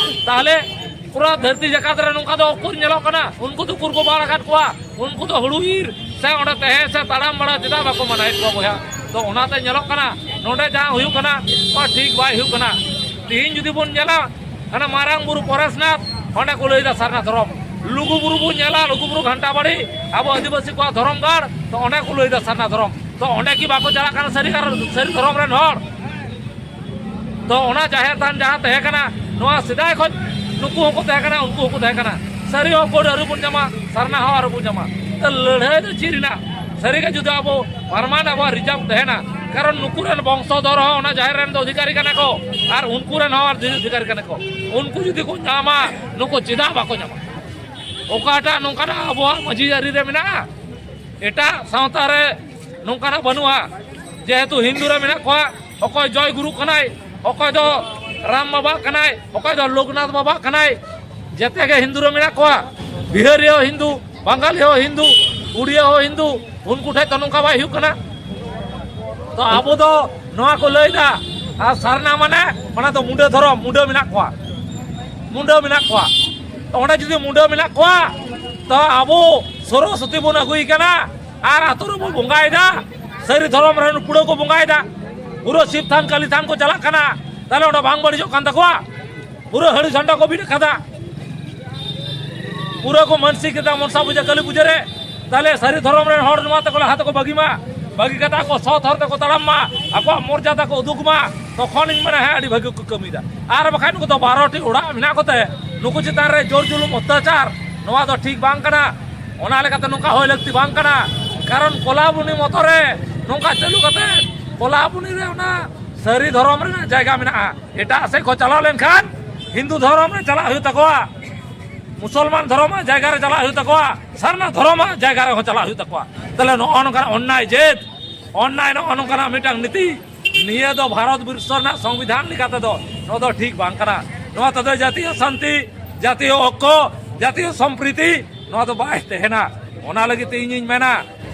ᱛᱟᱦᱞᱮ ᱯᱩᱨᱟᱹ ᱫᱷᱟᱹᱨᱛᱤ ᱡᱟᱠᱟᱛ ᱨᱮ ᱱᱚᱝᱠᱟ ᱫᱚ ᱩᱠᱩᱨ ᱧᱮᱞᱚᱜ ᱠᱟᱱᱟ? ᱩᱱᱠᱩ ᱫᱚ ᱩᱠᱩᱨ ᱠᱚ ᱵᱟᱲ ᱟᱠᱟᱫ ᱠᱚᱣᱟ? ᱩᱱᱠᱩ ᱫᱚ ᱦᱩᱲᱩ ᱤᱨ ᱥᱮ ᱚᱸᱰᱮ ᱛᱟᱦᱮᱸ ᱥᱮ ᱛᱟᱲᱟᱢ ᱵᱟᱲᱟ ᱪᱮᱫᱟᱜ ᱵᱟᱠᱚ ᱢᱟᱱᱟᱭᱮᱫ ᱠᱚᱣᱟ ᱵᱚᱭᱦᱟ? ᱛᱚ ᱚᱱᱟᱛᱮ ᱧᱮᱞᱚᱜ ᱠᱟᱱᱟ ᱱᱚᱰᱮ ᱡᱟᱦᱟᱸ ᱦᱩᱭᱩᱜ ᱠᱟᱱᱟ, ᱚᱱᱟ ᱴᱷᱤᱠ ᱵᱟᱭ ᱦᱩᱭᱩᱜ ᱠᱟᱱᱟ᱾ ᱛᱤᱦᱤᱧ ᱡᱩᱫᱤ ᱵᱚᱱ ᱧᱮᱞᱟ, ᱦᱟᱱᱟ ᱢᱟᱨᱟᱝ ᱵᱩᱨᱩ ᱯᱚᱨᱮᱥᱱᱟᱛᱷ, ᱚᱸᱰᱮ ᱠᱚ ᱞᱟᱹᱭᱫᱟ ᱥᱟᱨᱱᱟ ᱫᱷᱚᱨᱚᱢ᱾ ᱞᱩᱜᱩ ᱵᱩᱨᱩ ᱵᱚᱱ ᱧᱮᱞᱟ, ᱞᱩᱜᱩ ᱵᱩᱨᱩ ᱜᱷᱟᱱᱴᱟ ᱵᱟᱲᱤ, ᱟᱵᱚ ᱟᱹᱫᱤᱵᱟᱹᱥᱤ ᱠᱚᱣᱟᱜ ᱫᱷᱚᱨᱚᱢ ᱜᱟᱲ, ᱛᱚ ᱚᱸᱰᱮ ᱠᱚ ᱞᱟᱹᱭᱫᱟ ᱥᱟᱨᱱᱟ ᱫᱷᱚᱨᱚᱢ᱾ ᱛᱚ ᱚᱸᱰᱮ ᱠᱤ ᱵᱟᱠᱚ ᱪᱟᱞᱟᱜ ᱠᱟᱱᱟ ᱥᱟᱹᱨᱤ ᱟᱨ ᱥᱟᱹᱨᱤ ᱫᱷᱚᱨᱚᱢ ᱨᱮᱱ ᱦᱚᱲ? ᱛᱚ ᱚᱱᱟ ᱡᱟᱦᱮᱨ ᱛᱷᱟᱱ ᱡᱟᱦᱟᱸ ᱛᱟᱦᱮᱸ ᱠᱟᱱᱟ, ᱱᱚᱣᱟ ᱥᱮᱫᱟᱭ ᱠᱷᱚᱱ ᱱᱩᱠᱩ ᱦᱚᱸᱠᱚ ᱛᱟᱦᱮᱸ ᱠᱟᱱᱟ, ᱩᱱᱠᱩ ᱦᱚᱸᱠᱚ ᱛᱟᱦᱮᱸ ᱠᱟᱱᱟ᱾ ᱥᱟᱹᱨᱤ ᱦᱚᱸ ᱠᱳᱰ ᱟᱹᱣᱨᱤ ᱵᱚᱱ ᱧᱟᱢᱟ, ᱥᱟᱨᱱᱟ ᱦᱚᱸ ᱟᱹᱣᱨᱤ ᱵᱚᱱ ᱧᱟᱢᱟ᱾ ᱛᱚ ᱞᱟᱹᱲᱦᱟᱹᱭ ᱫᱚ ᱪᱮᱫ ᱨᱮᱱᱟᱜ? ᱥᱟᱹᱨᱤᱜᱮ ᱡᱩᱫᱤ ᱟᱵᱚ ᱯᱟᱨᱢᱟᱱ ᱟᱵᱚᱣᱟᱜ ᱨᱤᱡᱟᱨᱵᱷ ᱛᱟᱦᱮᱱᱟ, ᱠᱟᱨᱚᱱ ᱱᱩᱠᱩ ᱨᱮᱱ ᱵᱚᱝᱥᱚᱫᱷᱚᱨ ᱦᱚᱸ ᱚᱱᱟ ᱡᱟᱦᱮᱨ ᱨᱮᱱ ᱫᱚ ᱚᱫᱷᱤᱠᱟᱨᱤ ᱠᱟᱱᱟ ᱠᱚ, ᱟᱨ ᱩᱱᱠᱩ ᱨᱮᱱ ᱦᱚᱸ ᱚᱫᱷᱤᱠᱟᱨᱤ ᱠᱟᱱᱟ ᱠᱚ᱾ ᱩᱱᱠᱩ ᱡᱩᱫᱤ ᱠᱚ ᱧᱟᱢᱟ, ᱱᱩᱠᱩ ᱪᱮᱫᱟᱜ ᱵᱟᱠᱚ ᱧᱟᱢᱟ? ᱚᱠᱟᱴᱟᱜ ᱱᱚᱝᱠᱟᱱᱟᱜ ᱟᱵᱚᱣᱟᱜ ᱢᱟᱹᱡᱷᱤ ᱟᱹᱨᱤ ᱨᱮ ᱢᱮᱱᱟᱜᱼᱟ? ᱮᱴᱟᱜ ᱥᱟᱶᱛᱟ ᱨᱮ ᱱᱚᱝᱠᱟᱱᱟᱜ ᱵᱟᱹᱱᱩᱜᱼᱟ᱾ ᱡᱮᱦᱮᱛᱩ ᱦᱤᱱᱫᱩ ᱨᱮ ᱢᱮᱱᱟᱜ ᱠᱚᱣᱟ, ᱚᱠᱚᱭ ᱡᱚᱭ ᱜᱩᱨᱩ ᱠᱟᱱᱟᱭ, ᱚᱠᱚᱭ ᱫᱚ ᱨᱟᱢ ᱵᱟᱵᱟ ᱠᱟᱱᱟᱭ, ᱚᱠᱚᱭ ᱫᱚ ᱞᱳᱠᱱᱟᱛᱷ ᱵᱟᱵᱟ ᱠᱟᱱᱟᱭ, ᱡᱮᱛᱮ ᱜᱮ ᱦᱤᱱᱫᱩ ᱨᱮ ᱢᱮᱱᱟᱜ ᱠᱚᱣᱟ᱾ ᱵᱤᱦᱟᱹᱨᱤ ᱦᱚᱸ ᱦᱤᱱᱫᱩ, ᱵᱟᱝᱜᱟᱞᱤ ᱦᱚᱸ ᱦᱤᱱᱫᱩ, ᱩᱲᱤᱭᱟ ᱦᱚᱸ ᱦᱤᱱᱫᱩ, ᱩᱱᱠᱩ ᱴᱷᱮᱡ ᱫᱚ ᱱᱚᱝᱠᱟ ᱵᱟᱭ ᱦᱩᱭᱩᱜ ᱠᱟᱱᱟ᱾ ᱛᱚ ᱟᱵᱚ ᱫᱚ ᱱᱚᱣᱟ ᱠᱚ ᱞᱟᱹᱭᱫᱟ, ᱟᱨ ᱥᱟᱨᱱᱟ ᱢᱟᱱᱮ ᱚᱱᱟ ᱫᱚ ᱢᱩᱰᱟᱹ ᱫᱷᱚᱨᱚᱢ, ᱢᱩᱰᱟᱹ ᱢᱮᱱᱟᱜ ᱠᱚᱣᱟ, ᱢᱩᱰᱟᱹ ᱢᱮᱱᱟᱜ ᱠᱚᱣᱟ᱾ ᱛᱚ ᱚᱸᱰᱮ ᱡᱩᱫᱤ ᱢᱩᱰᱟᱹ ᱢᱮᱱᱟᱜ ᱠᱚᱣᱟ, ᱛᱚ ᱟᱵᱚ ᱥᱚᱨᱚᱥᱚᱛᱤ ᱵᱚᱱ ᱟᱹᱜᱩᱭ ᱠᱟᱱᱟ ᱟᱨ ᱟᱛᱳ ᱨᱮᱵᱚᱱ ᱵᱚᱸᱜᱟᱭᱮᱫᱟ, ᱥᱟᱹᱨᱤ ᱫᱷᱚᱨᱚᱢ ᱨᱮᱱ ᱩᱯᱲᱟᱹ ᱠᱚ ᱵᱚᱸᱜᱟᱭᱮᱫᱟ, ᱯᱩᱨᱟᱹ ᱥᱤᱵ ᱛᱷᱟᱱ ᱠᱟᱹᱞᱤ ᱛᱷᱟᱱ ᱠᱚ ᱪᱟᱞᱟᱜ ᱠᱟᱱᱟ, ᱛᱟᱦᱞᱮ ᱚᱸᱰᱮ ᱵᱟᱝ ᱵᱟᱹᱲᱤᱡᱚᱜ ᱠᱟᱱ ᱛᱟᱠᱚᱣᱟ? ᱯᱩᱨᱟᱹ ᱦᱟᱹᱲᱩ ᱡᱷᱟᱱᱰᱟ ᱠᱚ ᱵᱤᱫ ᱟᱠᱟᱫᱟ, ᱯᱩᱨᱟᱹ ᱠᱚ ᱢᱟᱹᱱᱥᱤᱠ ᱠᱮᱫᱟ ᱢᱚᱱᱥᱟ ᱯᱩᱡᱟᱹ, ᱠᱟᱹᱞᱤ ᱯᱩᱡᱟᱹ ᱨᱮ᱾ ᱛᱟᱦᱞᱮ ᱥᱟᱹᱨᱤ ᱫᱷᱚᱨᱚᱢ ᱨᱮᱱ ᱦᱚᱲ ᱱᱚᱣᱟ ᱛᱮᱠᱚ ᱞᱟᱦᱟ ᱛᱮᱠᱚ ᱵᱟᱹᱜᱤ ᱢᱟ, ᱵᱟᱹᱜᱤ ᱠᱟᱛᱮ ᱟᱠᱚ ᱥᱚᱛ ᱦᱚᱨ ᱛᱮᱠᱚ ᱛᱟᱲᱟᱢ ᱢᱟ, ᱟᱠᱚᱣᱟᱜ ᱢᱚᱨᱡᱟᱫᱟ ᱠᱚ ᱩᱫᱩᱜᱽ ᱢᱟ, ᱛᱚᱠᱷᱚᱱᱤᱧ ᱢᱮᱱᱟ, ᱦᱮᱸ, ᱟᱹᱰᱤ ᱵᱷᱟᱹᱜᱤ ᱠᱚ ᱠᱟᱹᱢᱤᱭᱮᱫᱟ᱾ ᱟᱨ ᱵᱟᱠᱷᱟᱱ ᱱᱩᱠᱩ ᱫᱚ ᱵᱟᱨᱚ ᱴᱤ ᱚᱲᱟᱜ ᱢᱮᱱᱟᱜ ᱠᱚᱛᱮ ᱱᱩᱠᱩ ᱪᱮᱛᱟᱱ ᱨᱮ ᱡᱳᱨ ᱡᱩᱞᱩᱢ ᱚᱛᱛᱟᱪᱟᱨ, ᱱᱚᱣᱟ ᱫᱚ ᱴᱷᱤᱠ ᱵᱟᱝ ᱠᱟᱱᱟ᱾ ᱚᱱᱟ ᱞᱮᱠᱟᱛᱮ ᱱᱚᱝᱠᱟ ᱦᱩᱭ ᱞᱟᱹᱠᱛᱤ ᱵᱟᱝ ᱠᱟᱱᱟ, ᱠᱟᱨᱚᱱ ᱠᱚᱞᱟᱵᱩᱱᱤ ᱢᱚᱛᱚ ᱨᱮ ᱱᱚᱝᱠᱟ ᱪᱟᱹᱞᱩ ᱠᱟᱛᱮ ᱠᱚᱞᱟᱵᱩᱱᱤ ᱨᱮ ᱚᱱᱟ ᱥᱟᱹᱨᱤ ᱫᱷᱚᱨᱚᱢ ᱨᱮᱱᱟᱜ ᱡᱟᱭᱜᱟ ᱢᱮᱱᱟᱜᱼᱟ᱾ ᱮᱴᱟᱜ ᱥᱮᱫ ᱠᱚ ᱪᱟᱞᱟᱣ ᱞᱮᱱᱠᱷᱟᱱ ᱦᱤᱱᱫᱩ ᱫᱷᱚᱨᱚᱢ ᱨᱮ ᱪᱟᱞᱟᱜ ᱦᱩᱭᱩᱜ ᱛᱟᱠᱚᱣᱟ, ᱢᱩᱥᱚᱞᱢᱟᱱ ᱫᱷᱚᱨᱚᱢᱟᱜ ᱡᱟᱭᱜᱟ ᱨᱮ ᱪᱟᱞᱟᱜ ᱦᱩᱭᱩᱜ ᱛᱟᱠᱚᱣᱟ, ᱥᱟᱨᱱᱟ ᱫᱷᱚᱨᱚᱢᱟᱜ ᱡᱟᱭᱜᱟ ᱨᱮᱦᱚᱸ ᱪᱟᱞᱟᱜ ᱦᱩᱭᱩᱜ ᱛᱟᱠᱚᱣᱟ᱾ ᱛᱟᱦᱞᱮ ᱱᱚᱜᱼᱚ ᱱᱚᱝᱠᱟᱱᱟᱜ ᱚᱱᱱᱟᱭ ᱡᱮᱫ, ᱚᱱᱱᱟᱭ ᱱᱚᱜᱼᱚ ᱱᱚᱝᱠᱟᱱᱟᱜ ᱢᱤᱫᱴᱟᱝ ᱱᱤᱛᱤ, ᱱᱤᱭᱟᱹ ᱫᱚ ᱵᱷᱟᱨᱚᱛ ᱵᱚᱨᱥᱚ ᱨᱮᱱᱟᱜ ᱥᱚᱝᱵᱤᱫᱷᱟᱱ ᱞᱮᱠᱟ ᱛᱮᱫᱚ ᱱᱚᱣᱟ ᱫᱚ ᱴᱷᱤᱠ ᱵᱟᱝ ᱠᱟᱱᱟ᱾ ᱱᱚᱣᱟ ᱛᱮᱫᱚ ᱡᱟᱛᱤᱭᱚ ᱥᱟᱱᱛᱤ, ᱡᱟᱛᱤᱭᱚ ᱚᱠᱠᱚ, ᱡᱟᱛᱤᱭᱚ ᱥᱚᱢᱯᱨᱤᱛᱤ ᱱᱚᱣᱟ ᱫᱚ ᱵᱟᱭ ᱛᱟᱦᱮᱱᱟ᱾ ᱚᱱᱟ ᱞᱟᱹᱜᱤᱫ ᱛᱮ ᱤᱧᱤᱧ ᱢᱮᱱᱟ,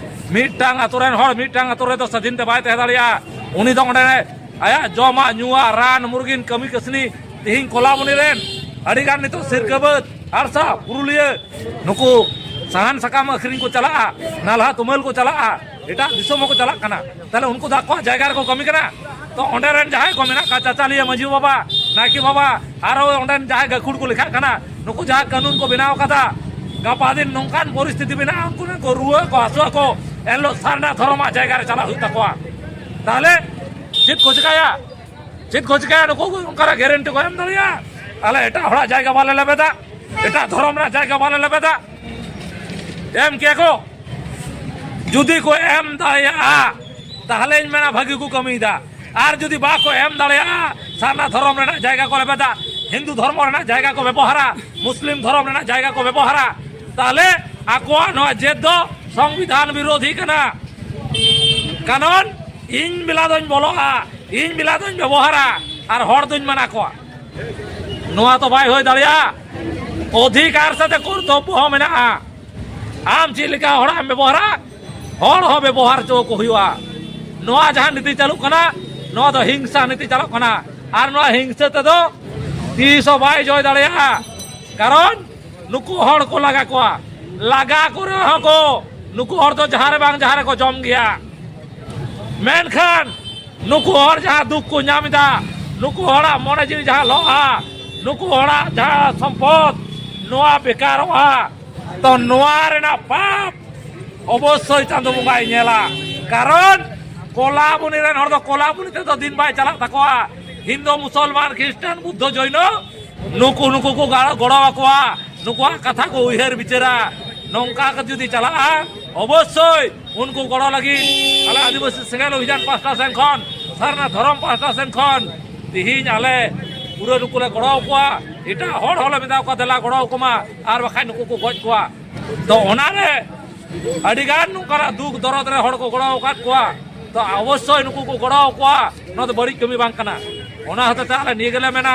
ᱢᱤᱫᱴᱟᱝ ᱟᱛᱳ ᱨᱮᱱ ᱦᱚᱲ ᱢᱤᱫᱴᱟᱝ ᱟᱛᱳ ᱨᱮᱫᱚ ᱥᱟᱹᱫᱷᱤᱱ ᱛᱮ ᱵᱟᱭ ᱛᱟᱦᱮᱸ ᱫᱟᱲᱮᱭᱟᱜᱼᱟ᱾ ᱩᱱᱤ ᱫᱚ ᱚᱸᱰᱮ ᱟᱭᱟᱜ ᱡᱚᱢᱟᱜ ᱧᱩᱣᱟᱜ, ᱨᱟᱱ ᱢᱩᱨᱜᱤᱱ, ᱠᱟᱹᱢᱤ ᱠᱟᱹᱥᱱᱤ, ᱛᱤᱦᱤᱧ ᱠᱚᱞᱟᱵᱚᱱᱤ ᱨᱮᱱ ᱟᱹᱰᱤᱜᱟᱱ ᱱᱤᱛᱚᱜ ᱥᱤᱨᱠᱟᱹᱵᱟᱹᱫ, ᱦᱟᱲᱥᱟ, ᱯᱩᱨᱩᱞᱤᱭᱟᱹ, ᱱᱩᱠᱩ ᱥᱟᱦᱟᱱ ᱥᱟᱠᱟᱢ ᱟᱹᱠᱷᱨᱤᱧ ᱠᱚ ᱪᱟᱞᱟᱜᱼᱟ, ᱱᱟᱞᱦᱟ ᱛᱩᱢᱟᱹᱞ ᱠᱚ ᱪᱟᱞᱟᱜᱼᱟ, ᱮᱴᱟᱜ ᱫᱤᱥᱚᱢ ᱦᱚᱸᱠᱚ ᱪᱟᱞᱟᱜ ᱠᱟᱱᱟ᱾ ᱛᱟᱦᱞᱮ ᱩᱱᱠᱩ ᱫᱚ ᱟᱠᱚᱣᱟᱜ ᱡᱟᱭᱜᱟ ᱨᱮᱠᱚ ᱠᱟᱹᱢᱤ ᱠᱟᱱᱟ᱾ ᱛᱚ ᱚᱸᱰᱮ ᱨᱮᱱ ᱡᱟᱦᱟᱸᱭ ᱠᱚ ᱢᱮᱱᱟᱜ ᱠᱚᱣᱟ, ᱪᱟᱪᱟᱞᱤᱭᱟᱹ ᱢᱟᱹᱡᱷᱤ ᱵᱟᱵᱟ, ᱱᱟᱭᱠᱮ ᱵᱟᱵᱟ, ᱟᱨᱚ ᱚᱸᱰᱮᱱ ᱡᱟᱦᱟᱸᱭ ᱜᱟᱹᱠᱷᱩᱲ ᱠᱚ ᱞᱮᱠᱷᱟᱜ ᱠᱟᱱᱟ, ᱱᱩᱠᱩ ᱡᱟᱦᱟᱸ ᱠᱟᱹᱱᱩᱱ ᱠᱚ ᱵᱮᱱᱟᱣ ᱠᱟᱫᱟ, ᱜᱟᱯᱟ ᱫᱤᱱ ᱱᱚᱝᱠᱟᱱ ᱯᱚᱨᱤᱥᱛᱷᱤᱛᱤ ᱢᱮᱱᱟᱜᱼᱟ, ᱩᱱᱠᱩ ᱨᱮᱱ ᱠᱚ ᱨᱩᱣᱟᱹᱜ ᱟᱠᱚ, ᱦᱟᱹᱥᱩᱜ ᱟᱠᱚ, ᱮᱱᱦᱤᱞᱳᱜ ᱥᱟᱨᱱᱟ ᱫᱷᱚᱨᱚᱢᱟᱜ ᱡᱟᱭᱜᱟ ᱨᱮ ᱪᱟᱞᱟᱜ ᱦᱩᱭᱩᱜ ᱛᱟᱠᱚᱣᱟ᱾ ᱛᱟᱦᱞᱮ ᱪᱮᱫ ᱠᱚ ᱪᱤᱠᱟᱹᱭᱟ? ᱪᱮᱫ ᱠᱚ ᱪᱤᱠᱟᱹᱭᱟ? ᱱᱩᱠᱩ ᱚᱱᱠᱟᱱᱟᱜ ᱜᱮᱨᱮᱱᱴᱤ ᱠᱚ ᱮᱢ ᱫᱟᱲᱮᱭᱟᱜᱼᱟ? ᱟᱞᱮ ᱮᱴᱟᱜ ᱦᱚᱲᱟᱜ ᱡᱟᱭᱜᱟ ᱵᱟᱞᱮ ᱞᱮᱵᱮᱫᱟ, ᱮᱴᱟᱜ ᱫᱷᱚᱨᱚᱢ ᱨᱮᱱᱟᱜ ᱡᱟᱭᱜᱟ ᱵᱟᱞᱮ ᱞᱮᱵᱮᱫᱟ᱾ ᱮᱢ ᱠᱮᱭᱟ ᱠᱚ᱾ ᱡᱩᱫᱤ ᱠᱚ ᱮᱢ ᱫᱟᱲᱮᱭᱟᱜᱼᱟ, ᱛᱟᱦᱞᱮᱧ ᱢᱮᱱᱟ ᱵᱷᱟᱹᱜᱤ ᱠᱚ ᱠᱟᱹᱢᱤᱭᱮᱫᱟ᱾ ᱟᱨ ᱡᱩᱫᱤ ᱵᱟᱠᱚ ᱮᱢ ᱫᱟᱲᱮᱭᱟᱜᱼᱟ, ᱥᱟᱨᱱᱟ ᱫᱷᱚᱨᱚᱢ ᱨᱮᱱᱟᱜ ᱡᱟᱭᱜᱟ ᱠᱚ ᱞᱮᱵᱮᱫᱟ, ᱦᱤᱱᱫᱩ ᱫᱷᱚᱨᱢᱚ ᱨᱮᱱᱟᱜ ᱡᱟᱭᱜᱟ ᱠᱚ ᱵᱮᱵᱚᱦᱟᱨᱟ, ᱢᱩᱥᱞᱤᱢ ᱫᱷᱚᱨᱚᱢ ᱨᱮᱱᱟᱜ ᱡᱟᱭᱜᱟ ᱠᱚ ᱵᱮᱵᱚᱦᱟᱨᱟ, ᱛᱟᱦᱞᱮ ᱟᱠᱚᱣᱟᱜ ᱱᱚᱣᱟ ᱡᱮᱫ ᱫᱚ ᱥᱚᱝᱵᱤᱫᱷᱟᱱ ᱵᱤᱨᱳᱫᱷᱤ ᱠᱟᱱᱟ᱾ ᱠᱟᱨᱚᱱ ᱤᱧ ᱵᱮᱞᱟ ᱫᱚᱧ ᱵᱚᱞᱚᱜᱼᱟ, ᱤᱧ ᱵᱮᱞᱟ ᱫᱚᱧ ᱵᱮᱵᱚᱦᱟᱨᱟ, ᱟᱨ ᱦᱚᱲ ᱫᱚᱧ ᱢᱟᱱᱟ ᱠᱚᱣᱟ᱾ ᱱᱚᱣᱟ ᱫᱚ ᱵᱟᱭ ᱦᱩᱭ ᱫᱟᱲᱮᱭᱟᱜᱼᱟ᱾ ᱚᱫᱷᱤᱠᱟᱨ ᱥᱟᱛᱮ ᱠᱚᱨᱛᱚᱵᱵᱚ ᱦᱚᱸ ᱢᱮᱱᱟᱜᱼᱟ᱾ ᱟᱢ ᱪᱮᱫ ᱞᱮᱠᱟ ᱦᱚᱲᱟᱜ ᱮᱢ ᱵᱮᱵᱚᱦᱟᱨᱟ, ᱦᱚᱲ ᱦᱚᱸ ᱵᱮᱵᱚᱦᱟᱨ ᱦᱚᱪᱚ ᱠᱚ ᱦᱩᱭᱩᱜᱼᱟ᱾ ᱱᱚᱣᱟ ᱡᱟᱦᱟᱸ ᱱᱤᱛᱤ ᱪᱟᱹᱞᱩᱜ ᱠᱟᱱᱟ, ᱱᱚᱣᱟ ᱫᱚ ᱦᱤᱝᱥᱟ ᱱᱤᱛᱤ ᱪᱟᱞᱟᱜ ᱠᱟᱱᱟ᱾ ᱟᱨ ᱱᱚᱣᱟ ᱦᱤᱝᱥᱟᱹ ᱛᱮᱫᱚ ᱛᱤᱥ ᱦᱚᱸ ᱵᱟᱭ ᱡᱚᱭ ᱫᱟᱲᱮᱭᱟᱜᱼᱟ᱾ ᱠᱟᱨᱚᱱ ᱱᱩᱠᱩ ᱦᱚᱲ ᱠᱚ ᱞᱟᱜᱟ ᱠᱚᱣᱟ, ᱞᱟᱜᱟ ᱠᱚ ᱨᱮᱦᱚᱸ ᱠᱚ ᱱᱩᱠᱩ ᱦᱚᱲ ᱫᱚ ᱡᱟᱦᱟᱸ ᱨᱮ ᱵᱟᱝ ᱡᱟᱦᱟᱸ ᱨᱮᱠᱚ ᱡᱚᱢ ᱜᱮᱭᱟ᱾ ᱢᱮᱱᱠᱷᱟᱱ ᱱᱩᱠᱩ ᱦᱚᱲ ᱡᱟᱦᱟᱸ ᱫᱩᱠ ᱠᱚ ᱧᱟᱢ ᱮᱫᱟ, ᱱᱩᱠᱩ ᱦᱚᱲᱟᱜ ᱢᱚᱱᱮ ᱡᱤᱣᱤ ᱡᱟᱦᱟᱸ ᱞᱚᱜᱼᱟ, ᱱᱩᱠᱩ ᱦᱚᱲᱟᱜ ᱡᱟᱦᱟᱸ ᱥᱚᱢᱯᱚᱫ, ᱱᱚᱣᱟ ᱵᱮᱠᱟᱨᱚᱜᱼᱟ᱾ ᱛᱚ ᱱᱚᱣᱟ ᱨᱮᱱᱟᱜ ᱯᱟᱯ ᱚᱵᱚᱥᱥᱳᱭ ᱪᱟᱸᱫᱚ ᱵᱚᱸᱜᱟᱭ ᱧᱮᱞᱟ᱾ ᱠᱟᱨᱚᱱ ᱠᱚᱞᱟᱵᱩᱱᱤ ᱨᱮᱱ ᱦᱚᱲ ᱫᱚ ᱠᱚᱞᱟᱵᱩᱱᱤ ᱛᱮᱫᱚ ᱫᱤᱱ ᱵᱟᱭ ᱪᱟᱞᱟᱜ ᱛᱟᱠᱚᱣᱟ᱾ ᱦᱤᱱᱫᱩ, ᱢᱩᱥᱚᱞᱢᱟᱱ, ᱠᱷᱨᱤᱥᱴᱟᱱ, ᱵᱩᱫᱽᱫᱷᱚ, ᱡᱚᱭᱱᱚ, ᱱᱩᱠᱩ, ᱱᱩᱠᱩ ᱠᱚ ᱜᱟᱲ-, ᱜᱚᱲᱚ ᱟᱠᱚᱣᱟ, ᱱᱩᱠᱩᱣᱟᱜ ᱠᱟᱛᱷᱟ ᱠᱚ ᱩᱭᱦᱟᱹᱨ ᱵᱤᱪᱟᱹᱨᱟ᱾ ᱱᱚᱝᱠᱟ ᱠᱚ ᱡᱩᱫᱤ ᱪᱟᱞᱟᱜᱼᱟ, ᱚᱵᱚᱥᱥᱳᱭ ᱩᱱᱠᱩ ᱜᱚᱲᱚ ᱞᱟᱹᱜᱤᱫ ᱟᱞᱮ ᱟᱹᱫᱤᱵᱟᱹᱥᱤ ᱥᱮᱸᱜᱮᱞ ᱚᱵᱷᱤᱡᱟᱱ ᱯᱟᱦᱴᱟ ᱥᱮᱱ ᱠᱷᱚᱱ, ᱥᱟᱨᱱᱟ ᱫᱷᱚᱨᱚᱢ ᱯᱟᱦᱴᱟ ᱥᱮᱱ ᱠᱷᱚᱱ ᱛᱤᱦᱤᱧ ᱟᱞᱮ ᱯᱩᱨᱟᱹ ᱱᱩᱠᱩ ᱞᱮ ᱜᱚᱲᱚ ᱟᱠᱚᱣᱟ᱾ ᱮᱴᱟᱜ ᱦᱚᱲ ᱦᱚᱸᱞᱮ ᱢᱮᱛᱟ ᱠᱚᱣᱟ, ᱫᱮᱞᱟ ᱜᱚᱲᱚ ᱟᱠᱚ ᱢᱟ, ᱟᱨ ᱵᱟᱠᱷᱟᱡ ᱱᱩᱠᱩ ᱠᱚ ᱜᱚᱡ ᱠᱚᱣᱟ᱾ ᱛᱚ ᱚᱱᱟᱨᱮ ᱟᱹᱰᱤᱜᱟᱱ ᱱᱚᱝᱠᱟᱱᱟᱜ ᱫᱩᱠ ᱫᱚᱨᱚᱫ ᱨᱮ ᱦᱚᱲ ᱠᱚ ᱜᱚᱲᱚ ᱟᱠᱟᱫ ᱠᱚᱣᱟ᱾ ᱛᱚ ᱚᱵᱚᱥᱥᱳᱭ ᱱᱩᱠᱩ ᱠᱚ ᱜᱚᱲᱚ ᱟᱠᱚᱣᱟ, ᱱᱚᱣᱟ ᱫᱚ ᱵᱟᱹᱲᱤᱡ ᱠᱟᱹᱢᱤ ᱵᱟᱝ ᱠᱟᱱᱟ᱾ ᱚᱱᱟ ᱦᱚᱛᱮᱛᱮ ᱟᱞᱮ ᱱᱤᱭᱟᱹ ᱜᱮᱞᱮ ᱢᱮᱱᱟ,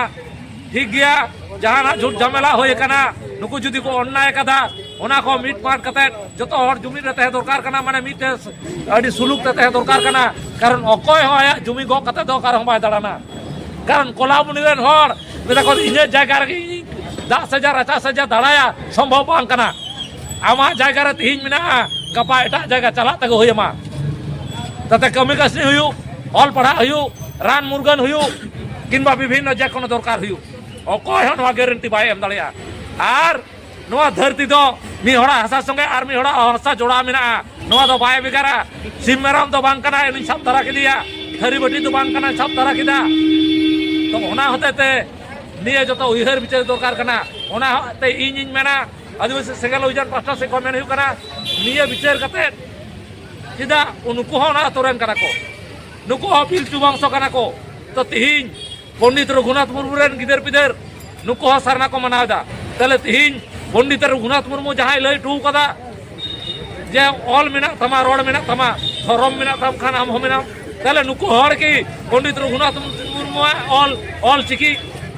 ᱴᱷᱤᱠ ᱜᱮᱭᱟ, ᱡᱟᱦᱟᱱᱟᱜ ᱡᱷᱩᱴ ᱡᱷᱟᱢᱮᱞᱟ ᱦᱩᱭ ᱟᱠᱟᱱᱟ, ᱱᱩᱠᱩ ᱡᱩᱫᱤ ᱠᱚ ᱚᱱᱱᱟᱭ ᱟᱠᱟᱫᱟ, ᱚᱱᱟ ᱠᱚ ᱢᱤᱫ ᱯᱟᱴ ᱠᱟᱛᱮ ᱡᱚᱛᱚ ᱦᱚᱲ ᱡᱩᱢᱤᱫ ᱨᱮ ᱛᱟᱦᱮᱸ ᱫᱚᱨᱠᱟᱨ ᱠᱟᱱᱟ, ᱢᱟᱱᱮ ᱢᱤᱫᱴᱮᱱ ᱟᱹᱰᱤ ᱥᱩᱞᱩᱠ ᱛᱮ ᱛᱟᱦᱮᱸ ᱫᱚᱨᱠᱟᱨ ᱠᱟᱱᱟ᱾ ᱠᱟᱨᱚᱱ ᱚᱠᱚᱭ ᱦᱚᱸ ᱟᱭᱟᱜ ᱡᱩᱢᱤ ᱜᱚᱜ ᱠᱟᱛᱮ ᱫᱚ ᱚᱠᱟ ᱨᱮᱦᱚᱸ ᱵᱟᱭ ᱫᱟᱬᱟᱱᱟ᱾ ᱠᱟᱨᱚᱱ ᱠᱚᱞᱟᱵᱩᱱᱤ ᱨᱮᱱ ᱦᱚᱲ ᱢᱮᱛᱟ ᱠᱚ, ᱤᱧᱟᱹᱜ ᱡᱟᱭᱜᱟ ᱨᱮᱜᱮ ᱤᱧ ᱫᱟᱜ ᱥᱮᱡᱟ ᱨᱟᱪᱟ ᱥᱮᱡᱟ ᱫᱟᱬᱟᱭᱟ, ᱥᱚᱢᱵᱷᱚᱵ ᱵᱟᱝ ᱠᱟᱱᱟ᱾ ᱟᱢᱟᱜ ᱡᱟᱭᱜᱟ ᱨᱮ ᱛᱤᱦᱤᱧ ᱢᱮᱱᱟᱜᱼᱟ, ᱜᱟᱯᱟ ᱮᱴᱟᱜ ᱡᱟᱭᱜᱟ ᱪᱟᱞᱟᱜ ᱛᱮᱜᱮ ᱦᱩᱭ ᱟᱢᱟ᱾ ᱛᱟᱛᱮ ᱠᱟᱹᱢᱤ ᱠᱟᱹᱥᱱᱤ ᱦᱩᱭᱩᱜ, ᱚᱞ ᱯᱟᱲᱦᱟᱜ ᱦᱩᱭᱩᱜ, ᱨᱟᱱ ᱢᱩᱨᱜᱟᱹᱱ ᱦᱩᱭᱩᱜ, ᱠᱤᱝᱵᱟ ᱵᱤᱵᱷᱤᱱᱱᱚ ᱡᱮᱠᱳᱱᱳ ᱫᱚᱨᱠᱟᱨ ᱦᱩᱭᱩᱜ, ᱚᱠᱚᱭ ᱦᱚᱸ ᱱᱚᱣᱟ ᱜᱮᱨᱮᱱᱴᱤ ᱵᱟᱭ ᱮᱢ ᱫᱟᱲᱮᱭᱟᱜᱼᱟ᱾ ᱟᱨ ᱱᱚᱣᱟ ᱫᱷᱟᱹᱨᱛᱤ ᱫᱚ ᱢᱤᱫ ᱦᱚᱲᱟᱜ ᱦᱟᱥᱟ ᱥᱚᱸᱜᱮ ᱟᱨ ᱢᱤᱫ ᱦᱚᱲᱟᱜ ᱦᱟᱥᱟ ᱡᱚᱲᱟᱣ ᱢᱮᱱᱟᱜᱼᱟ᱾ ᱱᱚᱣᱟ ᱫᱚ ᱵᱟᱭ ᱵᱷᱮᱜᱟᱨᱟ᱾ ᱥᱤᱢ ᱢᱮᱨᱚᱢ ᱫᱚ ᱵᱟᱝ ᱠᱟᱱᱟ, ᱤᱧ ᱥᱟᱵ ᱛᱟᱨᱟ ᱠᱮᱫᱮᱭᱟ᱾ ᱛᱷᱟᱹᱨᱤ ᱵᱟᱹᱴᱤ ᱫᱚ ᱵᱟᱝ ᱠᱟᱱᱟ, ᱥᱟᱵ ᱛᱟᱨᱟ ᱠᱮᱫᱟ᱾ ᱛᱚ ᱚᱱᱟ ᱦᱚᱛᱮ ᱛᱮ ᱱᱤᱭᱟᱹ ᱡᱚᱛᱚ ᱩᱭᱦᱟᱹᱨ ᱵᱤᱪᱟᱹᱨ ᱫᱚᱨᱠᱟᱨ ᱠᱟᱱᱟ᱾ ᱚᱱᱟ ᱦᱚᱛᱮ ᱤᱧᱤᱧ ᱢᱮᱱᱟ, ᱟᱹᱫᱤᱵᱟᱹᱥᱤ ᱥᱮᱸᱜᱮᱞ ᱚᱵᱷᱤᱡᱟᱱ ᱯᱟᱦᱴᱟ ᱥᱮᱫ ᱠᱷᱚᱱ ᱢᱮᱱ ᱦᱩᱭᱩᱜ ᱠᱟᱱᱟ, ᱱᱤᱭᱟᱹ ᱵᱤᱪᱟᱹᱨ ᱠᱟᱛᱮ ᱪᱮᱫᱟᱜ? ᱩᱱᱠᱩ ᱦᱚᱸ ᱚᱱᱟ ᱟᱛᱳ ᱨᱮᱱ ᱠᱟᱱᱟ ᱠᱚ, ᱱᱩᱠᱩ ᱦᱚᱸ ᱯᱤᱞᱪᱩ ᱵᱚᱝᱥᱚ ᱠᱟᱱᱟ ᱠᱚ᱾ ᱛᱚ ᱛᱤᱦᱤᱧ ᱯᱚᱱᱰᱤᱛ ᱨᱚᱜᱷᱩᱱᱟᱛᱷ ᱢᱩᱨᱢᱩ ᱨᱮᱱ ᱜᱤᱫᱟᱹᱨ ᱯᱤᱫᱟᱹᱨ ᱱᱩᱠᱩ ᱦᱚᱸ ᱥᱟᱨᱱᱟ ᱠᱚ ᱢᱟᱱᱟᱣ ᱮᱫᱟ᱾ ᱛᱟᱦᱞᱮ ᱛᱤᱦᱤᱧ ᱯᱚᱱᱰᱤᱛ ᱨᱚᱜᱷᱩᱱᱟᱛᱷ ᱢᱩᱨᱢᱩ ᱡᱟᱦᱟᱸᱭ ᱞᱟᱹᱭ ᱦᱚᱴᱚ ᱠᱟᱫᱟ ᱡᱮ ᱚᱞ ᱢᱮᱱᱟᱜ ᱛᱟᱢᱟ, ᱨᱚᱲ ᱢᱮᱱᱟᱜ ᱛᱟᱢᱟ, ᱫᱷᱚᱨᱚᱢ ᱢᱮᱱᱟᱜ ᱛᱟᱢ ᱠᱷᱟᱱ ᱟᱢ ᱦᱚᱸ ᱢᱮᱱᱟᱢ, ᱛᱟᱦᱞᱮ ᱱᱩᱠᱩ ᱦᱚᱲ ᱠᱤ ᱯᱚᱱᱰᱤᱛ ᱨᱚᱜᱷᱩᱱᱟᱛᱷ ᱢᱩᱨᱢᱩᱣᱟᱜ ᱚᱞ, ᱚᱞ ᱪᱤᱠᱤ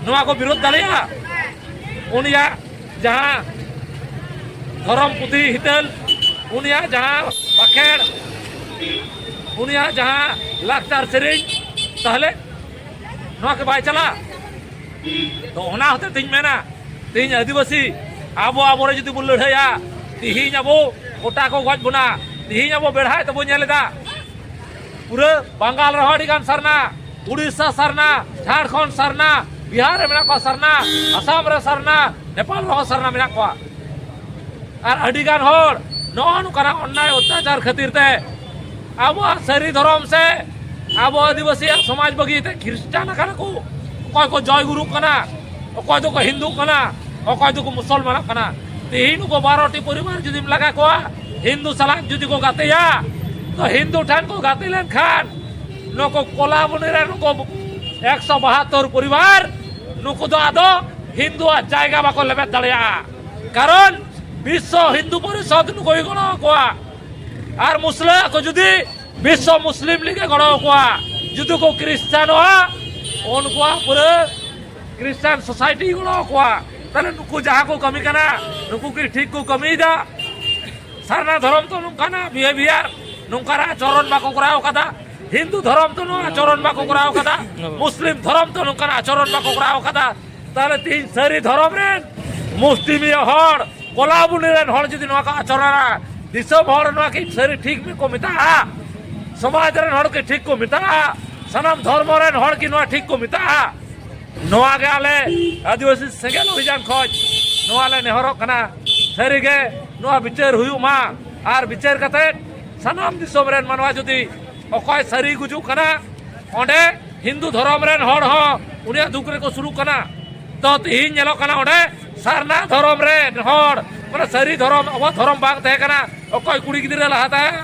ᱱᱚᱣᱟ ᱠᱚ ᱵᱤᱨᱳᱫᱷ ᱫᱟᱲᱮᱭᱟᱜᱼᱟ? ᱩᱱᱤᱭᱟᱜ ᱡᱟᱦᱟᱸ ᱫᱷᱚᱨᱚᱢ ᱯᱩᱛᱷᱤ ᱦᱤᱛᱟᱹᱞ, ᱩᱱᱤᱭᱟᱜ ᱡᱟᱦᱟᱸ ᱵᱟᱠᱷᱮᱲ, ᱩᱱᱤᱭᱟᱜ ᱡᱟᱦᱟᱸ ᱞᱟᱠᱪᱟᱨ ᱥᱮᱨᱮᱧ, ᱛᱟᱦᱞᱮ ᱱᱚᱣᱟ ᱠᱤ ᱵᱟᱭ ᱪᱟᱞᱟᱜᱼᱟ? ᱛᱚ ᱚᱱᱟ ᱦᱚᱛᱮ ᱛᱤᱧ ᱢᱮᱱᱟ, ᱛᱮᱦᱤᱧ ᱟᱹᱫᱤᱵᱟᱹᱥᱤ ᱟᱵᱚ ᱟᱵᱚᱨᱮ ᱡᱩᱫᱤ ᱵᱚᱱ ᱞᱟᱹᱲᱦᱟᱹᱭᱟ, ᱛᱮᱦᱤᱧ ᱟᱵᱚ ᱜᱚᱴᱟ ᱠᱚ ᱜᱚᱡ ᱵᱚᱱᱟ, ᱛᱮᱦᱤᱧ ᱟᱵᱚ ᱵᱮᱲᱦᱟᱭ ᱛᱮᱵᱚᱱ ᱧᱮᱞ ᱮᱫᱟ, ᱯᱩᱨᱟᱹ ᱵᱟᱝᱜᱟᱞ ᱨᱮᱦᱚᱸ ᱟᱹᱰᱤ ᱜᱟᱱ ᱥᱟᱨᱱᱟ, ᱩᱲᱤᱥᱥᱟ ᱥᱟᱨᱱᱟ, ᱡᱷᱟᱲᱠᱷᱚᱸᱰ ᱥᱟᱨᱱᱟ, ᱵᱤᱦᱟᱨ ᱨᱮ ᱢᱮᱱᱟᱜ ᱠᱚᱣᱟ ᱥᱟᱨᱱᱟ, ᱟᱥᱟᱢ ᱨᱮ ᱥᱟᱨᱱᱟ, ᱱᱮᱯᱟᱞ ᱨᱮᱦᱚᱸ ᱥᱟᱨᱱᱟ ᱢᱮᱱᱟᱜ ᱠᱚᱣᱟ᱾ ᱟᱨ ᱟᱹᱰᱤ ᱜᱟᱱ ᱦᱚᱲ ᱱᱚᱜᱼᱚ ᱱᱚᱝᱠᱟᱱᱟᱜ ᱚᱱᱱᱟᱭ ᱚᱛᱛᱟᱪᱟᱨ ᱠᱷᱟᱹᱛᱤᱨ ᱛᱮ ᱟᱵᱚᱣᱟᱜ ᱥᱟᱹᱨᱤ ᱫᱷᱚᱨᱚᱢ ᱥᱮ ᱟᱵᱚ ᱟᱹᱫᱤᱵᱟᱹᱥᱤᱭᱟᱜ ᱥᱚᱢᱟᱡᱽ ᱵᱟᱹᱜᱤ ᱛᱮ ᱠᱷᱨᱤᱥᱴᱟᱱ ᱟᱠᱟᱱᱟ ᱠᱚ᱾ ᱚᱠᱚᱭ ᱠᱚ ᱡᱚᱭ ᱜᱩᱨᱩᱜ ᱠᱟᱱᱟ, ᱚᱠᱚᱭ ᱫᱚᱠᱚ ᱦᱤᱱᱫᱩᱜ ᱠᱟᱱᱟ, ᱚᱠᱚᱭ ᱫᱚᱠᱚ ᱢᱩᱥᱚᱞᱢᱟᱱᱚᱜ ᱠᱟᱱᱟ᱾ ᱛᱮᱦᱤᱧ ᱱᱩᱠᱩ ᱵᱟᱨᱚ ᱴᱤ ᱯᱚᱨᱤᱵᱟᱨ ᱡᱩᱫᱤᱢ ᱞᱟᱜᱟ ᱠᱚᱣᱟ, ᱦᱤᱱᱫᱩ ᱥᱟᱞᱟᱜ ᱡᱩᱫᱤ ᱠᱚ ᱜᱟᱛᱮᱭᱟ, ᱛᱚ ᱦᱤᱱᱫᱩ ᱴᱷᱮᱱ ᱠᱚ ᱜᱟᱛᱮ ᱞᱮᱱᱠᱷᱟᱱ ᱱᱩᱠᱩ ᱠᱚᱞᱟᱵᱚᱱᱤ ᱨᱮ ᱱᱩᱠᱩ ᱮᱠᱥᱚ ᱵᱟᱦᱟᱛᱛᱳᱨ ᱯᱚᱨᱤᱵᱟᱨ, ᱱᱩᱠᱩ ᱫᱚ ᱟᱫᱚ ᱦᱤᱱᱫᱩᱣᱟᱜ ᱡᱟᱭᱜᱟ ᱵᱟᱠᱚ ᱞᱮᱵᱮᱫ ᱫᱟᱲᱮᱭᱟᱜᱼᱟ᱾ ᱠᱟᱨᱚᱱ ᱵᱤᱥᱥᱚ ᱦᱤᱱᱫᱩ ᱯᱚᱨᱤᱥᱚᱫᱽ ᱱᱩᱠᱩᱭ ᱜᱚᱲᱚ ᱟᱠᱚᱣᱟ᱾ ᱟᱨ ᱢᱩᱥᱞᱟᱹ ᱠᱚ ᱡᱩᱫᱤ ᱵᱤᱥᱥᱚ ᱢᱩᱥᱞᱤᱢ ᱞᱤᱜᱽ ᱮ ᱜᱚᱲᱚ ᱟᱠᱚᱣᱟ, ᱡᱩᱫᱤ ᱠᱚ ᱠᱨᱤᱥᱪᱟᱱᱚᱜᱼᱟ, ᱩᱱᱠᱩᱣᱟᱜ ᱯᱩᱨᱟᱹ ᱠᱨᱤᱥᱪᱟᱱ ᱥᱳᱥᱟᱭᱴᱤ ᱜᱚᱲᱚ ᱟᱠᱚᱣᱟ᱾ ᱛᱟᱦᱞᱮ ᱱᱩᱠᱩ ᱡᱟᱦᱟᱸ ᱠᱚ ᱠᱟᱹᱢᱤ ᱠᱟᱱᱟ, ᱱᱩᱠᱩ ᱠᱤ ᱴᱷᱤᱠ ᱠᱚ ᱠᱟᱹᱢᱤᱭᱮᱫᱟ? ᱥᱟᱨᱱᱟ ᱫᱷᱚᱨᱚᱢ ᱫᱚ ᱱᱚᱝᱠᱟᱱᱟᱜ ᱵᱤᱦᱮᱵᱤᱭᱟᱨ, ᱱᱚᱝᱠᱟᱱᱟᱜ ᱟᱪᱚᱨᱚᱱ ᱵᱟᱠᱚ ᱠᱚᱨᱟᱣ ᱠᱟᱫᱟ᱾ ᱦᱤᱱᱫᱩ ᱫᱷᱚᱨᱚᱢ ᱫᱚ ᱱᱚᱣᱟ ᱟᱪᱚᱨᱚᱱ ᱵᱟᱠᱚ ᱠᱚᱨᱟᱣ ᱠᱟᱫᱟ᱾ ᱢᱩᱥᱞᱤᱢ ᱫᱷᱚᱨᱚᱢ ᱫᱚ ᱱᱚᱝᱠᱟᱱᱟᱜ ᱟᱪᱚᱨᱚᱱ ᱵᱟᱠᱚ ᱠᱚᱨᱟᱣ ᱠᱟᱫᱟ᱾ ᱛᱟᱦᱞᱮ ᱛᱤᱦᱤᱧ ᱥᱟᱹᱨᱤ ᱫᱷᱚᱨᱚᱢ ᱨᱮᱱ ᱢᱩᱥᱞᱤᱢᱤᱭᱟᱹ ᱦᱚᱲ, ᱠᱚᱞᱟᱵᱚᱱᱤ ᱨᱮᱱ ᱦᱚᱲ ᱡᱩᱫᱤ ᱱᱚᱣᱟ ᱠᱚ ᱟᱪᱚᱨᱚᱱᱟ, ᱫᱤᱥᱚᱢ ᱦᱚᱲ ᱱᱚᱣᱟ ᱠᱤ ᱥᱟᱹᱨᱤ ᱴᱷᱤᱠ ᱠᱚ ᱢᱮᱛᱟᱜᱼᱟ? ᱥᱚᱢᱟᱡᱽ ᱨᱮᱱ ᱦᱚᱲ ᱠᱤ ᱴᱷᱤᱠ ᱠᱚ ᱢᱮᱛᱟᱜᱼᱟ? ᱥᱟᱱᱟᱢ ᱫᱷᱚᱨᱢᱚ ᱨᱮᱱ ᱦᱚᱲ ᱠᱤ ᱱᱚᱣᱟ ᱴᱷᱤᱠ ᱠᱚ ᱢᱮᱛᱟᱜᱼᱟ? ᱱᱚᱣᱟ ᱜᱮ ᱟᱞᱮ ᱟᱹᱫᱤᱵᱟᱹᱥᱤ ᱥᱮᱸᱜᱮᱞ ᱚᱵᱷᱤᱡᱟᱱ ᱠᱷᱚᱡ ᱱᱚᱣᱟ ᱞᱮ ᱱᱮᱦᱚᱨᱚᱜ ᱠᱟᱱᱟ, ᱥᱟᱹᱨᱤᱜᱮ ᱱᱚᱣᱟ ᱵᱤᱪᱟᱹᱨ ᱦᱩᱭᱩᱜ ᱢᱟ᱾ ᱟᱨ ᱵᱤᱪᱟᱹᱨ ᱠᱟᱛᱮ ᱥᱟᱱᱟᱢ ᱫᱤᱥᱚᱢ ᱨᱮᱱ ᱢᱟᱱᱣᱟ ᱡᱩᱫᱤ ᱚᱠᱚᱭ ᱥᱟᱹᱨᱤ ᱜᱩᱡᱩᱜ ᱠᱟᱱᱟ, ᱚᱸᱰᱮ ᱦᱤᱱᱫᱩ ᱫᱷᱚᱨᱚᱢ ᱨᱮᱱ ᱦᱚᱲ ᱦᱚᱸ ᱩᱱᱤᱭᱟᱜ ᱫᱩᱠ ᱨᱮᱠᱚ ᱥᱩᱨᱩᱜ ᱠᱟᱱᱟ᱾ ᱛᱚ ᱛᱤᱦᱤᱧ ᱧᱮᱞᱚᱜ ᱠᱟᱱᱟ ᱚᱸᱰᱮ ᱥᱟᱨᱱᱟ ᱫᱷᱚᱨᱚᱢ ᱨᱮᱱ ᱦᱚᱲ, ᱢᱟᱱᱮ ᱥᱟᱹᱨᱤ ᱫᱷᱚᱨᱚᱢ, ᱟᱵᱚᱣᱟᱜ ᱫᱷᱚᱨᱚᱢ ᱵᱟᱝ ᱛᱟᱦᱮᱸ ᱠᱟᱱᱟ, ᱚᱠᱚᱭ ᱠᱩᱲᱤ ᱜᱤᱫᱽᱨᱟᱹ ᱞᱟᱦᱟ ᱛᱟᱦᱮᱸ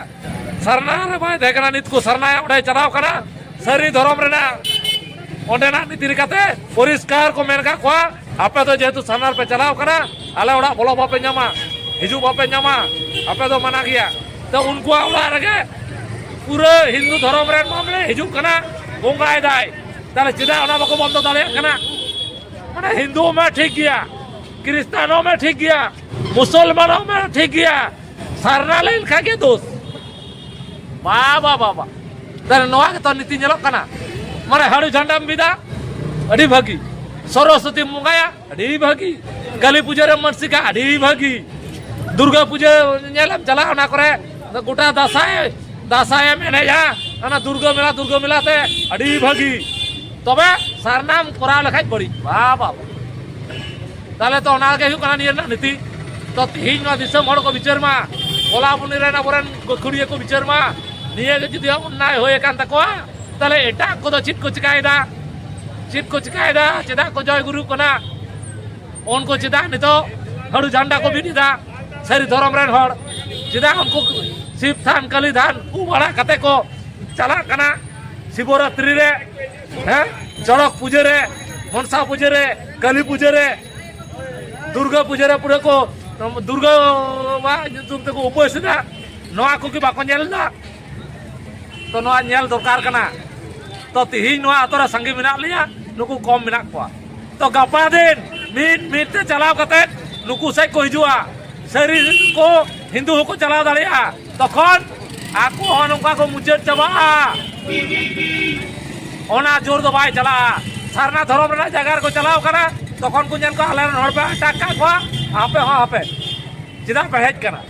ᱥᱟᱨᱱᱟ ᱨᱮ ᱵᱟᱭ ᱛᱟᱦᱮᱸ ᱠᱟᱱᱟ, ᱱᱤᱛ ᱠᱚ ᱥᱟᱨᱱᱟᱭᱟ, ᱚᱸᱰᱮ ᱪᱟᱞᱟᱣ ᱠᱟᱱᱟ᱾ ᱥᱟᱹᱨᱤ ᱫᱷᱚᱨᱚᱢ ᱨᱮᱱᱟᱜ ᱚᱸᱰᱮᱱᱟᱜ ᱱᱤᱛᱤ ᱞᱮᱠᱟᱛᱮ ᱯᱚᱨᱤᱥᱠᱟᱨ ᱠᱚ ᱢᱮᱱ ᱠᱟᱜ ᱠᱚᱣᱟ, ᱟᱯᱮ ᱫᱚ ᱡᱮᱦᱮᱛᱩ ᱥᱟᱨᱱᱟ ᱨᱮᱯᱮ ᱪᱟᱞᱟᱣ ᱠᱟᱱᱟ, ᱟᱞᱮ ᱚᱲᱟᱜ ᱵᱚᱞᱚ ᱵᱟᱯᱮ ᱧᱟᱢᱟ, ᱦᱤᱡᱩᱜ ᱵᱟᱯᱮ ᱧᱟᱢᱟ, ᱟᱯᱮ ᱫᱚ ᱢᱟᱱᱟ ᱜᱮᱭᱟ᱾ ᱛᱚ ᱩᱱᱠᱩᱣᱟᱜ ᱚᱲᱟᱜ ᱨᱮᱜᱮ ᱯᱩᱨᱟᱹ ᱦᱤᱱᱫᱩ ᱫᱷᱚᱨᱚᱢ ᱨᱮᱱ ᱢᱟᱢᱞᱮ ᱦᱤᱡᱩᱜ ᱠᱟᱱᱟ, ᱵᱚᱸᱜᱟᱭ ᱫᱟᱭ᱾ ᱛᱟᱦᱞᱮ ᱪᱮᱫᱟᱜ ᱚᱱᱟ ᱵᱟᱠᱚ ᱵᱚᱱᱫᱚ ᱫᱟᱲᱮᱭᱟᱜ ᱠᱟᱱᱟ? ᱢᱟᱱᱮ ᱦᱤᱱᱫᱩ ᱢᱟ ᱴᱷᱤᱠ ᱜᱮᱭᱟ, ᱠᱷᱨᱤᱥᱴᱟᱱ ᱦᱚᱸ ᱢᱟ ᱴᱷᱤᱠ ᱜᱮᱭᱟ, ᱢᱩᱥᱚᱞᱢᱟᱱ ᱦᱚᱸ ᱢᱟ ᱴᱷᱤᱠ ᱜᱮᱭᱟ, ᱥᱟᱨᱱᱟ ᱞᱮᱱ ᱠᱷᱟᱱ ᱜᱮ ᱫᱳᱥ᱾ ᱵᱟᱵᱟ, ᱵᱟᱵᱟ, ᱛᱟᱦᱞᱮ ᱱᱚᱣᱟ ᱜᱮᱛᱚ ᱱᱤᱛᱤ ᱧᱮᱞᱚᱜ ᱠᱟᱱᱟ᱾ ᱢᱟᱱᱮ ᱦᱟᱹᱲᱩ ᱡᱷᱟᱱᱰᱟᱢ ᱵᱤᱫᱟ, ᱟᱹᱰᱤ ᱵᱷᱟᱹᱜᱤ᱾ ᱥᱚᱨᱚᱥᱚᱛᱤᱢ ᱵᱚᱸᱜᱟᱭᱟ, ᱟᱹᱰᱤ ᱵᱷᱟᱹᱜᱤ᱾ ᱠᱟᱹᱞᱤ ᱯᱩᱡᱟᱹ ᱨᱮᱢ ᱢᱟᱱᱥᱤᱠᱟ, ᱟᱹᱰᱤ ᱵᱷᱟᱹᱜᱤ᱾ ᱫᱩᱨᱜᱟ ᱯᱩᱡᱟᱹ ᱧᱮᱞᱮᱢ ᱪᱟᱞᱟᱜᱼᱟ, ᱚᱱᱟ ᱠᱚᱨᱮ ᱜᱚᱴᱟ ᱫᱟᱸᱥᱟᱭ, ᱫᱟᱸᱥᱟᱭᱮᱢ ᱮᱱᱮᱡᱼᱟ, ᱚᱱᱟ ᱫᱩᱨᱜᱟᱹ ᱢᱮᱞᱟ, ᱫᱩᱨᱜᱟᱹ ᱢᱮᱞᱟ ᱛᱮ ᱟᱹᱰᱤ ᱵᱷᱟᱹᱜᱤ᱾ ᱛᱚᱵᱮ ᱥᱟᱨᱱᱟᱢ ᱠᱚᱨᱟᱣ ᱞᱮᱠᱷᱟᱡ ᱵᱟᱹᱲᱤᱡ᱾ ᱵᱟᱵᱟ, ᱛᱟᱦᱞᱮ ᱛᱚ ᱚᱱᱟ ᱜᱮ ᱦᱩᱭᱩᱜ ᱠᱟᱱᱟ ᱱᱤᱭᱟᱹ ᱨᱮᱱᱟᱜ ᱱᱤᱛᱤ᱾ ᱛᱚ ᱛᱤᱦᱤᱧ ᱱᱚᱣᱟ ᱫᱤᱥᱚᱢ ᱦᱚᱲ ᱠᱚ ᱵᱤᱪᱟᱹᱨ ᱢᱟ, ᱠᱚᱞᱟᱵᱚᱱᱤ ᱨᱮᱱ ᱟᱵᱚᱨᱮᱱ ᱜᱟᱹᱠᱷᱩᱲᱤᱭᱟᱹ ᱠᱚ ᱵᱤᱪᱟᱹᱨ ᱢᱟ, ᱱᱤᱭᱟᱹ ᱜᱮ ᱡᱩᱫᱤ ᱚᱱᱱᱟᱭ ᱦᱩᱭ ᱟᱠᱟᱱ ᱛᱟᱠᱚᱣᱟ, ᱛᱟᱦᱞᱮ ᱮᱴᱟᱜ ᱠᱚᱫᱚ ᱪᱮᱫ ᱠᱚ ᱪᱤᱠᱟᱭᱮᱫᱟ? ᱪᱮᱫ ᱠᱚ ᱪᱤᱠᱟᱭᱮᱫᱟ? ᱪᱮᱫᱟᱜ ᱠᱚ ᱡᱚᱭ ᱜᱩᱨᱩᱜ ᱠᱟᱱᱟ? ᱩᱱᱠᱩ ᱪᱮᱫᱟᱜ ᱱᱤᱛᱚᱜ ᱦᱟᱹᱲᱩ ᱡᱷᱟᱱᱰᱟ ᱠᱚ ᱵᱤᱫ ᱮᱫᱟ? ᱥᱟᱹᱨᱤ ᱫᱷᱚᱨᱚᱢ ᱨᱮᱱ ᱦᱚᱲ ᱪᱮᱫᱟᱜ ᱩᱱᱠᱩ ᱥᱤᱵ ᱛᱷᱟᱱ, ᱠᱟᱹᱞᱤ ᱛᱷᱟᱱ ᱩᱢ ᱵᱟᱲᱟ ᱠᱟᱛᱮ ᱠᱚ ᱪᱟᱞᱟᱜ ᱠᱟᱱᱟ? ᱥᱤᱵᱚᱨᱟᱛᱨᱤ ᱨᱮ, ᱦᱮᱸ, ᱪᱚᱲᱚᱠ ᱯᱩᱡᱟᱹ ᱨᱮ, ᱢᱚᱱᱥᱟ ᱯᱩᱡᱟᱹ ᱨᱮ, ᱠᱟᱹᱞᱤ ᱯᱩᱡᱟᱹ ᱨᱮ, ᱫᱩᱨᱜᱟᱹ ᱯᱩᱡᱟᱹ ᱨᱮ ᱯᱩᱨᱟᱹ ᱠᱚ ᱫᱩᱨᱜᱟᱹᱣᱟᱜ ᱧᱩᱛᱩᱢ ᱛᱮᱠᱚ ᱩᱯᱟᱹᱥ ᱮᱫᱟ᱾ ᱱᱚᱣᱟ ᱠᱚᱜᱮ ᱵᱟᱠᱚ ᱧᱮᱞ ᱮᱫᱟ? ᱛᱚ ᱱᱚᱣᱟ ᱧᱮᱞ ᱫᱚᱨᱠᱟᱨ ᱠᱟᱱᱟ᱾ ᱛᱚ ᱛᱤᱦᱤᱧ ᱱᱚᱣᱟ ᱟᱛᱳ ᱨᱮ ᱥᱟᱸᱜᱮ ᱢᱮᱱᱟᱜ ᱞᱮᱭᱟ, ᱱᱩᱠᱩ ᱠᱚᱢ ᱢᱮᱱᱟᱜ ᱠᱚᱣᱟ᱾ ᱛᱚ ᱜᱟᱯᱟ ᱫᱤᱱ ᱢᱤᱫ ᱢᱤᱫ ᱛᱮ ᱪᱟᱞᱟᱣ ᱠᱟᱛᱮ ᱱᱩᱠᱩ ᱥᱮᱫ ᱠᱚ ᱦᱤᱡᱩᱜᱼᱟ᱾ ᱥᱟᱹᱨᱤ ᱠᱚ ᱦᱤᱱᱫᱩ ᱦᱚᱸᱠᱚ ᱪᱟᱞᱟᱣ ᱫᱟᱲᱮᱭᱟᱜᱼᱟ, ᱛᱚᱠᱷᱚᱱ ᱟᱠᱚ ᱦᱚᱸ ᱱᱚᱝᱠᱟ ᱠᱚ ᱢᱩᱪᱟᱹᱫ ᱪᱟᱵᱟᱜᱼᱟ᱾ ᱚᱱᱟ ᱡᱳᱨ ᱫᱚ ᱵᱟᱭ ᱪᱟᱞᱟᱜᱼᱟ᱾ ᱥᱟᱨᱱᱟ ᱫᱷᱚᱨᱚᱢ ᱨᱮᱱᱟᱜ ᱡᱟᱭᱜᱟ ᱨᱮᱠᱚ ᱪᱟᱞᱟᱣ ᱠᱟᱱᱟ, ᱛᱚᱠᱷᱚᱱ ᱠᱚ ᱧᱮᱞ ᱠᱚᱣᱟ ᱟᱞᱮ ᱨᱮᱱ ᱦᱚᱲ ᱯᱮ ᱟᱴᱟᱠ ᱠᱟᱜ ᱠᱚᱣᱟ, ᱟᱯᱮ ᱦᱚᱸ ᱟᱯᱮ ᱪᱮᱫᱟᱜ ᱯᱮ ᱦᱮᱡ ᱠᱟᱱᱟ?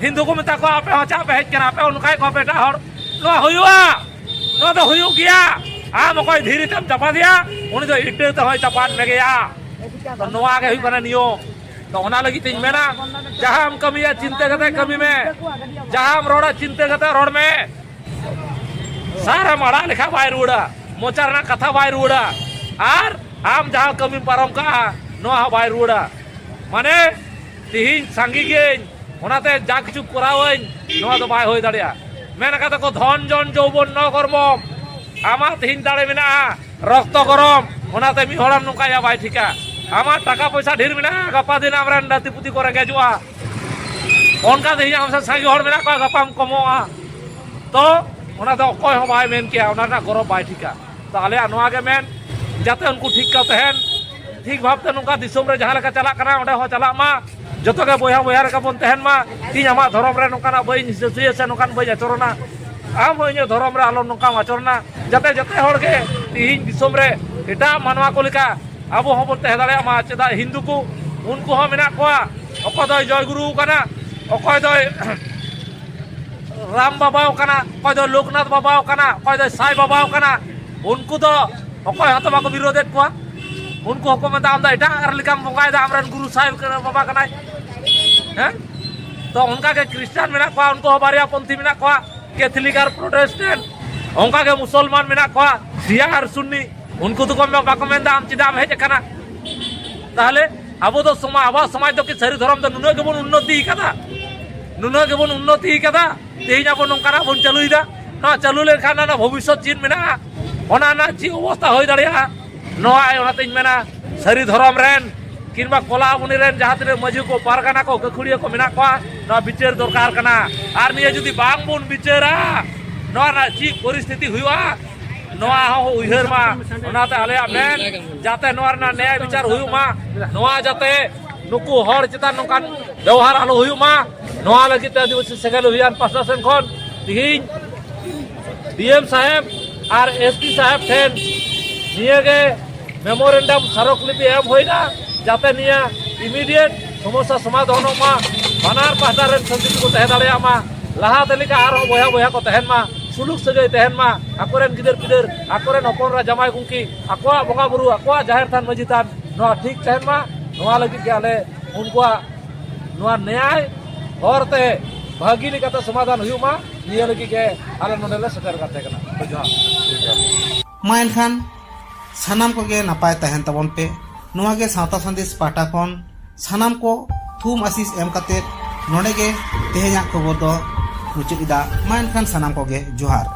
ᱦᱤᱱᱫᱩ ᱠᱚ ᱢᱮᱛᱟ ᱠᱚᱣᱟ, ᱟᱯᱮ ᱦᱚᱸ ᱪᱟᱜ ᱯᱮ ᱦᱮᱡ ᱠᱟᱱᱟ, ᱟᱯᱮ ᱦᱚᱸ ᱱᱚᱝᱠᱟᱭᱮᱫ ᱠᱚᱣᱟ ᱯᱮ ᱮᱴᱟᱜ ᱦᱚᱲ᱾ ᱱᱚᱣᱟ ᱦᱩᱭᱩᱜᱼᱟ, ᱱᱚᱣᱟ ᱫᱚ ᱦᱩᱭᱩᱜ ᱜᱮᱭᱟ᱾ ᱟᱢ ᱚᱠᱚᱭ ᱫᱷᱤᱨᱤ ᱛᱮᱢ ᱪᱟᱯᱟᱫᱮᱭᱟ, ᱩᱱᱤ ᱫᱚ ᱤᱴᱟᱹ ᱛᱮᱦᱚᱸᱭ ᱪᱟᱯᱟᱫ ᱢᱮᱜᱮᱭᱟ᱾ ᱛᱚ ᱱᱚᱣᱟ ᱜᱮ ᱦᱩᱭᱩᱜ ᱠᱟᱱᱟ ᱱᱤᱭᱚᱢ᱾ ᱛᱚ ᱚᱱᱟ ᱞᱟᱹᱜᱤᱫ ᱛᱤᱧ ᱢᱮᱱᱟ, ᱡᱟᱦᱟᱸᱢ ᱠᱟᱹᱢᱤᱭᱟ ᱪᱤᱱᱛᱟᱹ ᱠᱟᱛᱮ ᱠᱟᱹᱢᱤ ᱢᱮ, ᱡᱟᱦᱟᱸᱢ ᱨᱚᱲᱟ ᱪᱤᱱᱛᱟᱹ ᱠᱟᱛᱮ ᱨᱚᱲ ᱢᱮ᱾ ᱥᱟᱨᱮᱢ ᱟᱲᱟᱜ ᱞᱮᱠᱷᱟᱱ ᱵᱟᱭ ᱨᱩᱣᱟᱹᱲᱟ, ᱢᱚᱪᱟ ᱨᱮᱱᱟᱜ ᱠᱟᱛᱷᱟ ᱵᱟᱭ ᱨᱩᱣᱟᱹᱲᱟ, ᱟᱨ ᱟᱢ ᱡᱟᱦᱟᱸ ᱠᱟᱹᱢᱤᱢ ᱯᱟᱨᱚᱢ ᱠᱟᱜᱼᱟ ᱱᱚᱣᱟ ᱦᱚᱸ ᱵᱟᱭ ᱨᱩᱣᱟᱹᱲᱟ᱾ ᱢᱟᱱᱮ ᱛᱤᱦᱤᱧ ᱥᱟᱸᱜᱮ ᱜᱤᱭᱟᱹᱧ, ᱚᱱᱟᱛᱮ ᱡᱟ ᱠᱤᱪᱷᱩ ᱠᱚᱨᱟᱣᱟᱹᱧ, ᱱᱚᱣᱟ ᱫᱚ ᱵᱟᱭ ᱦᱩᱭ ᱫᱟᱲᱮᱭᱟᱜᱼᱟ᱾ ᱢᱮᱱ ᱠᱟᱫᱟ ᱠᱚ, "ᱫᱷᱚᱱ ᱡᱚᱱ ᱡᱚᱩᱵᱚᱱ ᱱᱚ ᱠᱚᱨᱢᱚᱢ", ᱟᱢᱟᱜ ᱛᱮᱦᱤᱧ ᱫᱟᱲᱮ ᱢᱮᱱᱟᱜᱼᱟ, ᱨᱚᱠᱛᱚ ᱜᱚᱨᱚᱢ, ᱚᱱᱟᱛᱮ ᱢᱤᱫ ᱦᱚᱲᱮᱢ ᱱᱚᱝᱠᱟᱭᱟ ᱵᱟᱭ ᱴᱷᱤᱠᱟ᱾ ᱟᱢᱟᱜ ᱴᱟᱠᱟ ᱯᱚᱭᱥᱟ ᱰᱷᱮᱨ ᱢᱮᱱᱟᱜᱼᱟ, ᱜᱟᱯᱟ ᱫᱤᱱ ᱟᱢᱨᱮᱱ ᱱᱟᱹᱛᱤ ᱯᱩᱛᱤ ᱠᱚ ᱨᱮᱸᱜᱮᱡᱚᱜᱼᱟ᱾ ᱚᱱᱠᱟ ᱛᱮᱦᱤᱧ ᱟᱢ ᱥᱟᱶ ᱥᱟᱸᱜᱮ ᱦᱚᱲ ᱢᱮᱱᱟᱜ ᱠᱚᱣᱟ, ᱜᱟᱯᱟᱢ ᱠᱚᱢᱚᱜᱼᱟ᱾ ᱛᱚ ᱚᱱᱟ ᱫᱚ ᱚᱠᱚᱭ ᱦᱚᱸ ᱵᱟᱭ ᱢᱮᱱ ᱠᱮᱭᱟ, ᱚᱱᱟ ᱨᱮᱱᱟᱜ ᱜᱚᱨᱚᱵᱽ ᱵᱟᱭ ᱴᱷᱤᱠᱟ᱾ ᱛᱚ ᱟᱞᱮᱭᱟᱜ ᱱᱚᱣᱟ ᱜᱮ ᱢᱮᱱ, ᱡᱟᱛᱮ ᱩᱱᱠᱩ ᱴᱷᱤᱠ ᱠᱚ ᱛᱟᱦᱮᱱ, ᱴᱷᱤᱠ ᱵᱷᱟᱵᱛᱮ ᱱᱚᱝᱠᱟ ᱫᱤᱥᱚᱢ ᱨᱮ ᱡᱟᱦᱟᱸ ᱞᱮᱠᱟ ᱪᱟᱞᱟᱜ ᱠᱟᱱᱟ, ᱚᱸᱰᱮ ᱦᱚᱸ ᱪᱟᱞᱟᱜ ᱢᱟ᱾ ᱡᱚᱛᱚ ᱜᱮ ᱵᱚᱭᱦᱟ ᱵᱚᱭᱦᱟ ᱞᱮᱠᱟ ᱵᱚᱱ ᱛᱟᱦᱮᱱ ᱢᱟ᱾ ᱤᱧ ᱟᱢᱟᱜ ᱫᱷᱚᱨᱚᱢ ᱨᱮ ᱱᱚᱝᱠᱟᱱᱟᱜ ᱵᱟᱹᱧ ᱦᱤᱥᱟᱹᱥᱩᱭᱟ ᱥᱮ ᱱᱚᱝᱠᱟᱱ ᱵᱟᱹᱧ ᱟᱪᱚᱨᱚᱱᱟ, ᱟᱢ ᱦᱚᱸ ᱤᱧᱟᱹᱜ ᱫᱷᱚᱨᱚᱢ ᱨᱮ ᱟᱞᱚᱢ ᱱᱚᱝᱠᱟᱢ ᱟᱪᱚᱨᱚᱱᱟ, ᱡᱟᱛᱮ ᱡᱚᱛᱚ ᱦᱚᱲ ᱜᱮ ᱛᱤᱦᱤᱧ ᱫᱤᱥᱚᱢ ᱨᱮ ᱮᱴᱟᱜ ᱢᱟᱱᱣᱟ ᱠᱚ ᱞᱮᱠᱟ ᱟᱵᱚ ᱦᱚᱸᱵᱚᱱ ᱛᱟᱦᱮᱸ ᱫᱟᱲᱮᱭᱟᱜ ᱢᱟ᱾ ᱪᱮᱫᱟᱜ ᱦᱤᱱᱫᱩ ᱠᱚ, ᱩᱱᱠᱩ ᱦᱚᱸ ᱢᱮᱱᱟᱜ ᱠᱚᱣᱟ, ᱚᱠᱚᱭ ᱫᱚᱭ ᱡᱚᱭ ᱜᱩᱨᱩ ᱠᱟᱱᱟ, ᱚᱠᱚᱭ ᱫᱚᱭ ᱨᱟᱢ ᱵᱟᱵᱟᱣ ᱠᱟᱱᱟ, ᱚᱠᱚᱭ ᱫᱚ ᱞᱳᱠᱱᱟᱛᱷ ᱵᱟᱵᱟᱣ ᱠᱟᱱᱟ, ᱚᱠᱚᱭ ᱫᱚ ᱥᱟᱭ ᱵᱟᱵᱟᱣ ᱠᱟᱱᱟ, ᱩᱱᱠᱩ ᱫᱚ ᱚᱠᱚᱭ ᱦᱚᱸᱛᱚ ᱵᱟᱠᱚ ᱵᱤᱨᱳᱫᱮᱫ ᱠᱚᱣᱟ᱾ ᱩᱱᱠᱩ ᱦᱚᱸᱠᱚ ᱢᱮᱱᱫᱟ, "ᱟᱢ ᱫᱚ ᱮᱴᱟᱜ ᱞᱮᱠᱟᱢ ᱵᱚᱸᱜᱟᱭᱮᱫᱟ, ᱟᱢᱨᱮᱱ ᱜᱩᱨᱩ ᱥᱟᱭ ᱵᱟᱵᱟ ᱠᱟᱱᱟᱭ᱾" ᱦᱮᱸ? ᱛᱚ ᱚᱱᱠᱟ ᱜᱮ ᱠᱷᱨᱤᱥᱴᱟᱱ ᱢᱮᱱᱟᱜ ᱠᱚᱣᱟ, ᱩᱱᱠᱩ ᱦᱚᱸ ᱵᱟᱨᱭᱟ ᱯᱚᱱᱛᱷᱤ ᱢᱮᱱᱟᱜ ᱠᱚᱣᱟ, ᱠᱮᱛᱷᱚᱞᱤᱠ ᱟᱨ ᱯᱨᱚᱴᱮᱥᱴᱮᱱᱴ᱾ ᱚᱱᱠᱟ ᱜᱮ ᱢᱩᱥᱚᱞᱢᱟᱱ ᱢᱮᱱᱟᱜ ᱠᱚᱣᱟ, ᱥᱤᱭᱟ ᱟᱨ ᱥᱩᱱᱱᱤ᱾ ᱩᱱᱠᱩ ᱫᱚᱠᱚ ᱢᱮ-, ᱵᱟᱠᱚ ᱢᱮᱱᱫᱟ, "ᱟᱢ ᱪᱮᱫᱟᱜ ᱮᱢ ᱦᱮᱡ ᱟᱠᱟᱱᱟ?" ᱛᱟᱦᱞᱮ ᱟᱵᱚ ᱫᱚ ᱥᱚᱢᱟ-, ᱟᱵᱚᱣᱟᱜ ᱥᱚᱢᱟᱡᱽ ᱫᱚ ᱠᱤ ᱥᱟᱹᱨᱤ ᱫᱷᱚᱨᱚᱢ ᱫᱚ ᱱᱩᱱᱟᱹᱜ ᱜᱮᱵᱚᱱ ᱩᱱᱱᱚᱛᱤ ᱠᱟᱫᱟ? ᱱᱩᱱᱟᱹᱜ ᱜᱮᱵᱚᱱ ᱩᱱᱱᱚᱛᱤ ᱠᱟᱫᱟ? ᱛᱮᱦᱮᱧ ᱟᱵᱚ ᱱᱚᱝᱠᱟᱱᱟᱜ ᱵᱚᱱ ᱪᱟᱹᱞᱩᱭᱮᱫᱟ, ᱱᱚᱣᱟ ᱪᱟᱹᱞᱩ ᱞᱮᱱᱠᱷᱟᱱ ᱚᱱᱟ ᱵᱷᱚᱵᱤᱥᱥᱚᱛ ᱪᱮᱫ ᱢᱮᱱᱟᱜᱼᱟ? ᱚᱱᱟ ᱨᱮᱱᱟᱜ ᱪᱮᱫ ᱚᱵᱚᱥᱛᱷᱟ ᱦᱩᱭ ᱫᱟᱲᱮᱭᱟᱜᱼᱟ? ᱱᱚᱣᱟ ᱚᱱᱟᱛᱤᱧ ᱢᱮᱱᱟ, ᱥᱟᱹᱨᱤ ᱫᱷᱚᱨᱚᱢ ᱨᱮᱱ ᱠᱤᱝᱵᱟ ᱠᱚᱞᱟᱵᱚᱱᱤ ᱨᱮᱱ ᱡᱟᱦᱟᱸ ᱛᱤᱱᱟᱹᱜ ᱢᱟᱹᱡᱷᱤ ᱠᱚ, ᱯᱟᱨᱜᱟᱱᱟ ᱠᱚ, ᱜᱟᱹᱠᱷᱩᱲᱤᱭᱟᱹ ᱠᱚ ᱢᱮᱱᱟᱜ ᱠᱚᱣᱟ, ᱱᱚᱣᱟ ᱵᱤᱪᱟᱹᱨ ᱫᱚᱨᱠᱟᱨ ᱠᱟᱱᱟ᱾ ᱟᱨ ᱱᱤᱭᱟᱹ ᱡᱩᱫᱤ ᱵᱟᱝ ᱵᱚᱱ ᱵᱤᱪᱟᱹᱨᱟ, ᱱᱚᱣᱟ ᱨᱮᱱᱟᱜ ᱪᱮᱫ ᱯᱚᱨᱤᱥᱛᱷᱤᱛᱤ ᱦᱩᱭᱩᱜᱼᱟ, ᱱᱚᱣᱟ ᱦᱚᱸ ᱩᱭᱦᱟᱹᱨ ᱢᱟ᱾ ᱚᱱᱟᱛᱮ ᱟᱞᱮᱭᱟᱜ ᱢᱮᱱ, ᱡᱟᱛᱮ ᱱᱚᱣᱟ ᱨᱮᱱᱟᱜ ᱱᱮᱭᱟᱭ ᱵᱤᱪᱟᱨ ᱦᱩᱭᱩᱜ ᱢᱟ, ᱱᱚᱣᱟ ᱡᱟᱛᱮ ᱱᱩᱠᱩ ᱦᱚᱲ ᱪᱮᱛᱟᱱ ᱱᱚᱝᱠᱟᱱ ᱵᱮᱣᱦᱟᱨ ᱟᱞᱚ ᱦᱩᱭᱩᱜ ᱢᱟ, ᱱᱚᱣᱟ ᱞᱟᱹᱜᱤᱫ ᱛᱮ ᱟᱹᱫᱤᱵᱟᱹᱥᱤ ᱥᱮᱸᱜᱮᱞ ᱚᱵᱷᱤᱭᱟᱱ ᱯᱟᱥᱴᱟ ᱥᱮᱱ ᱠᱷᱚᱱ ᱛᱤᱦᱤᱧ ᱰᱤ ᱮᱢ ᱥᱟᱦᱮᱵᱽ ᱟᱨ ᱮᱥ ᱯᱤ ᱥᱟᱦᱮᱵᱽ ᱴᱷᱮᱱ ᱱᱤᱭᱟᱹ ᱜᱮ ᱢᱮᱢᱳᱨᱮᱱᱰᱟᱢ ᱥᱟᱨᱚᱠ ᱞᱤᱯᱤ ᱮᱢ ᱦᱩᱭᱱᱟ, ᱡᱟᱛᱮ ᱱᱤᱭᱟᱹ ᱤᱢᱤᱰᱤᱭᱮᱴ ᱥᱚᱢᱚᱥᱥᱟ ᱥᱚᱢᱟᱫᱷᱟᱱᱚᱜ ᱢᱟ, ᱵᱟᱱᱟᱨ ᱯᱟᱦᱴᱟ ᱨᱮᱱ ᱥᱟᱱᱛᱤ ᱛᱮᱠᱚ ᱛᱟᱦᱮᱸ ᱫᱟᱲᱮᱭᱟᱜ ᱢᱟ, ᱞᱟᱦᱟᱛᱮ ᱞᱮᱠᱟ ᱟᱨᱦᱚᱸ ᱵᱚᱭᱦᱟ ᱵᱚᱭᱦᱟ ᱠᱚ ᱛᱟᱦᱮᱱ ᱢᱟ, ᱥᱩᱞᱩᱠ ᱥᱟᱹᱜᱟᱹᱭ ᱛᱟᱦᱮᱱ ᱢᱟ, ᱟᱠᱚᱨᱮᱱ ᱜᱤᱫᱟᱹᱨ ᱯᱤᱫᱟᱹᱨ, ᱟᱠᱚᱨᱮᱱ ᱦᱚᱯᱚᱱ ᱮᱨᱟ ᱡᱟᱶᱟᱭ ᱜᱚᱢᱠᱮ, ᱟᱠᱚᱣᱟᱜ ᱵᱚᱸᱜᱟ ᱵᱩᱨᱩ, ᱟᱠᱚᱣᱟᱜ ᱡᱟᱦᱮᱨ ᱛᱷᱟᱱ ᱢᱟᱹᱡᱷᱤ ᱛᱷᱟᱱ ᱱᱚᱣᱟ ᱴᱷᱤᱠ ᱛᱟᱦᱮᱱ ᱢᱟ᱾ ᱱᱚᱣᱟ ᱞᱟᱹᱜᱤᱫ ᱜᱮ ᱟᱞᱮ ᱩᱱᱠᱩᱣᱟᱜ ᱱᱚᱣᱟ ᱱᱮᱭᱟᱭ ᱦᱚᱨ ᱛᱮ ᱵᱷᱟᱹᱜᱤ ᱞᱮᱠᱟᱛᱮ ᱥᱚᱢᱟᱫᱷᱟᱱ ᱦᱩᱭᱩᱜ ᱢᱟ, ᱱᱤᱭᱟᱹ ᱞᱟᱹᱜᱤᱫ ᱜᱮ ᱟᱞᱮ ᱱᱚᱰᱮ ᱞᱮ ᱥᱮᱴᱮᱨ ᱠᱟᱱ ᱛᱟᱦᱮᱸ ᱠᱟᱱᱟ᱾ ᱡᱚᱦᱟᱨ᱾ ᱢᱟ ᱮᱱᱠᱷᱟᱱ ᱥᱟᱱᱟᱢ ᱠᱚᱜᱮ ᱱᱟᱯᱟᱭ ᱛᱟᱦᱮᱱ ᱛᱟᱵᱚᱱ ᱯᱮ᱾ ᱱᱚᱣᱟ ᱜᱮ ᱥᱟᱶᱛᱟ ᱥᱟᱸᱫᱮᱥ ᱯᱟᱦᱴᱟ ᱠᱷᱚᱱ ᱥᱟᱱᱟᱢ ᱠᱚ ᱛᱷᱩᱢ ᱟᱥᱤᱥ ᱮᱢ ᱠᱟᱛᱮ ᱱᱚᱰᱮ ᱜᱮ ᱛᱮᱦᱮᱧᱟᱜ ᱠᱷᱚᱵᱚᱨ ᱫᱚ ᱢᱩᱪᱟᱹᱫ ᱮᱫᱟ᱾ ᱢᱟ ᱮᱱᱠᱷᱟᱱ ᱥᱟᱱᱟᱢ ᱠᱚᱜᱮ ᱡᱚᱦᱟᱨ᱾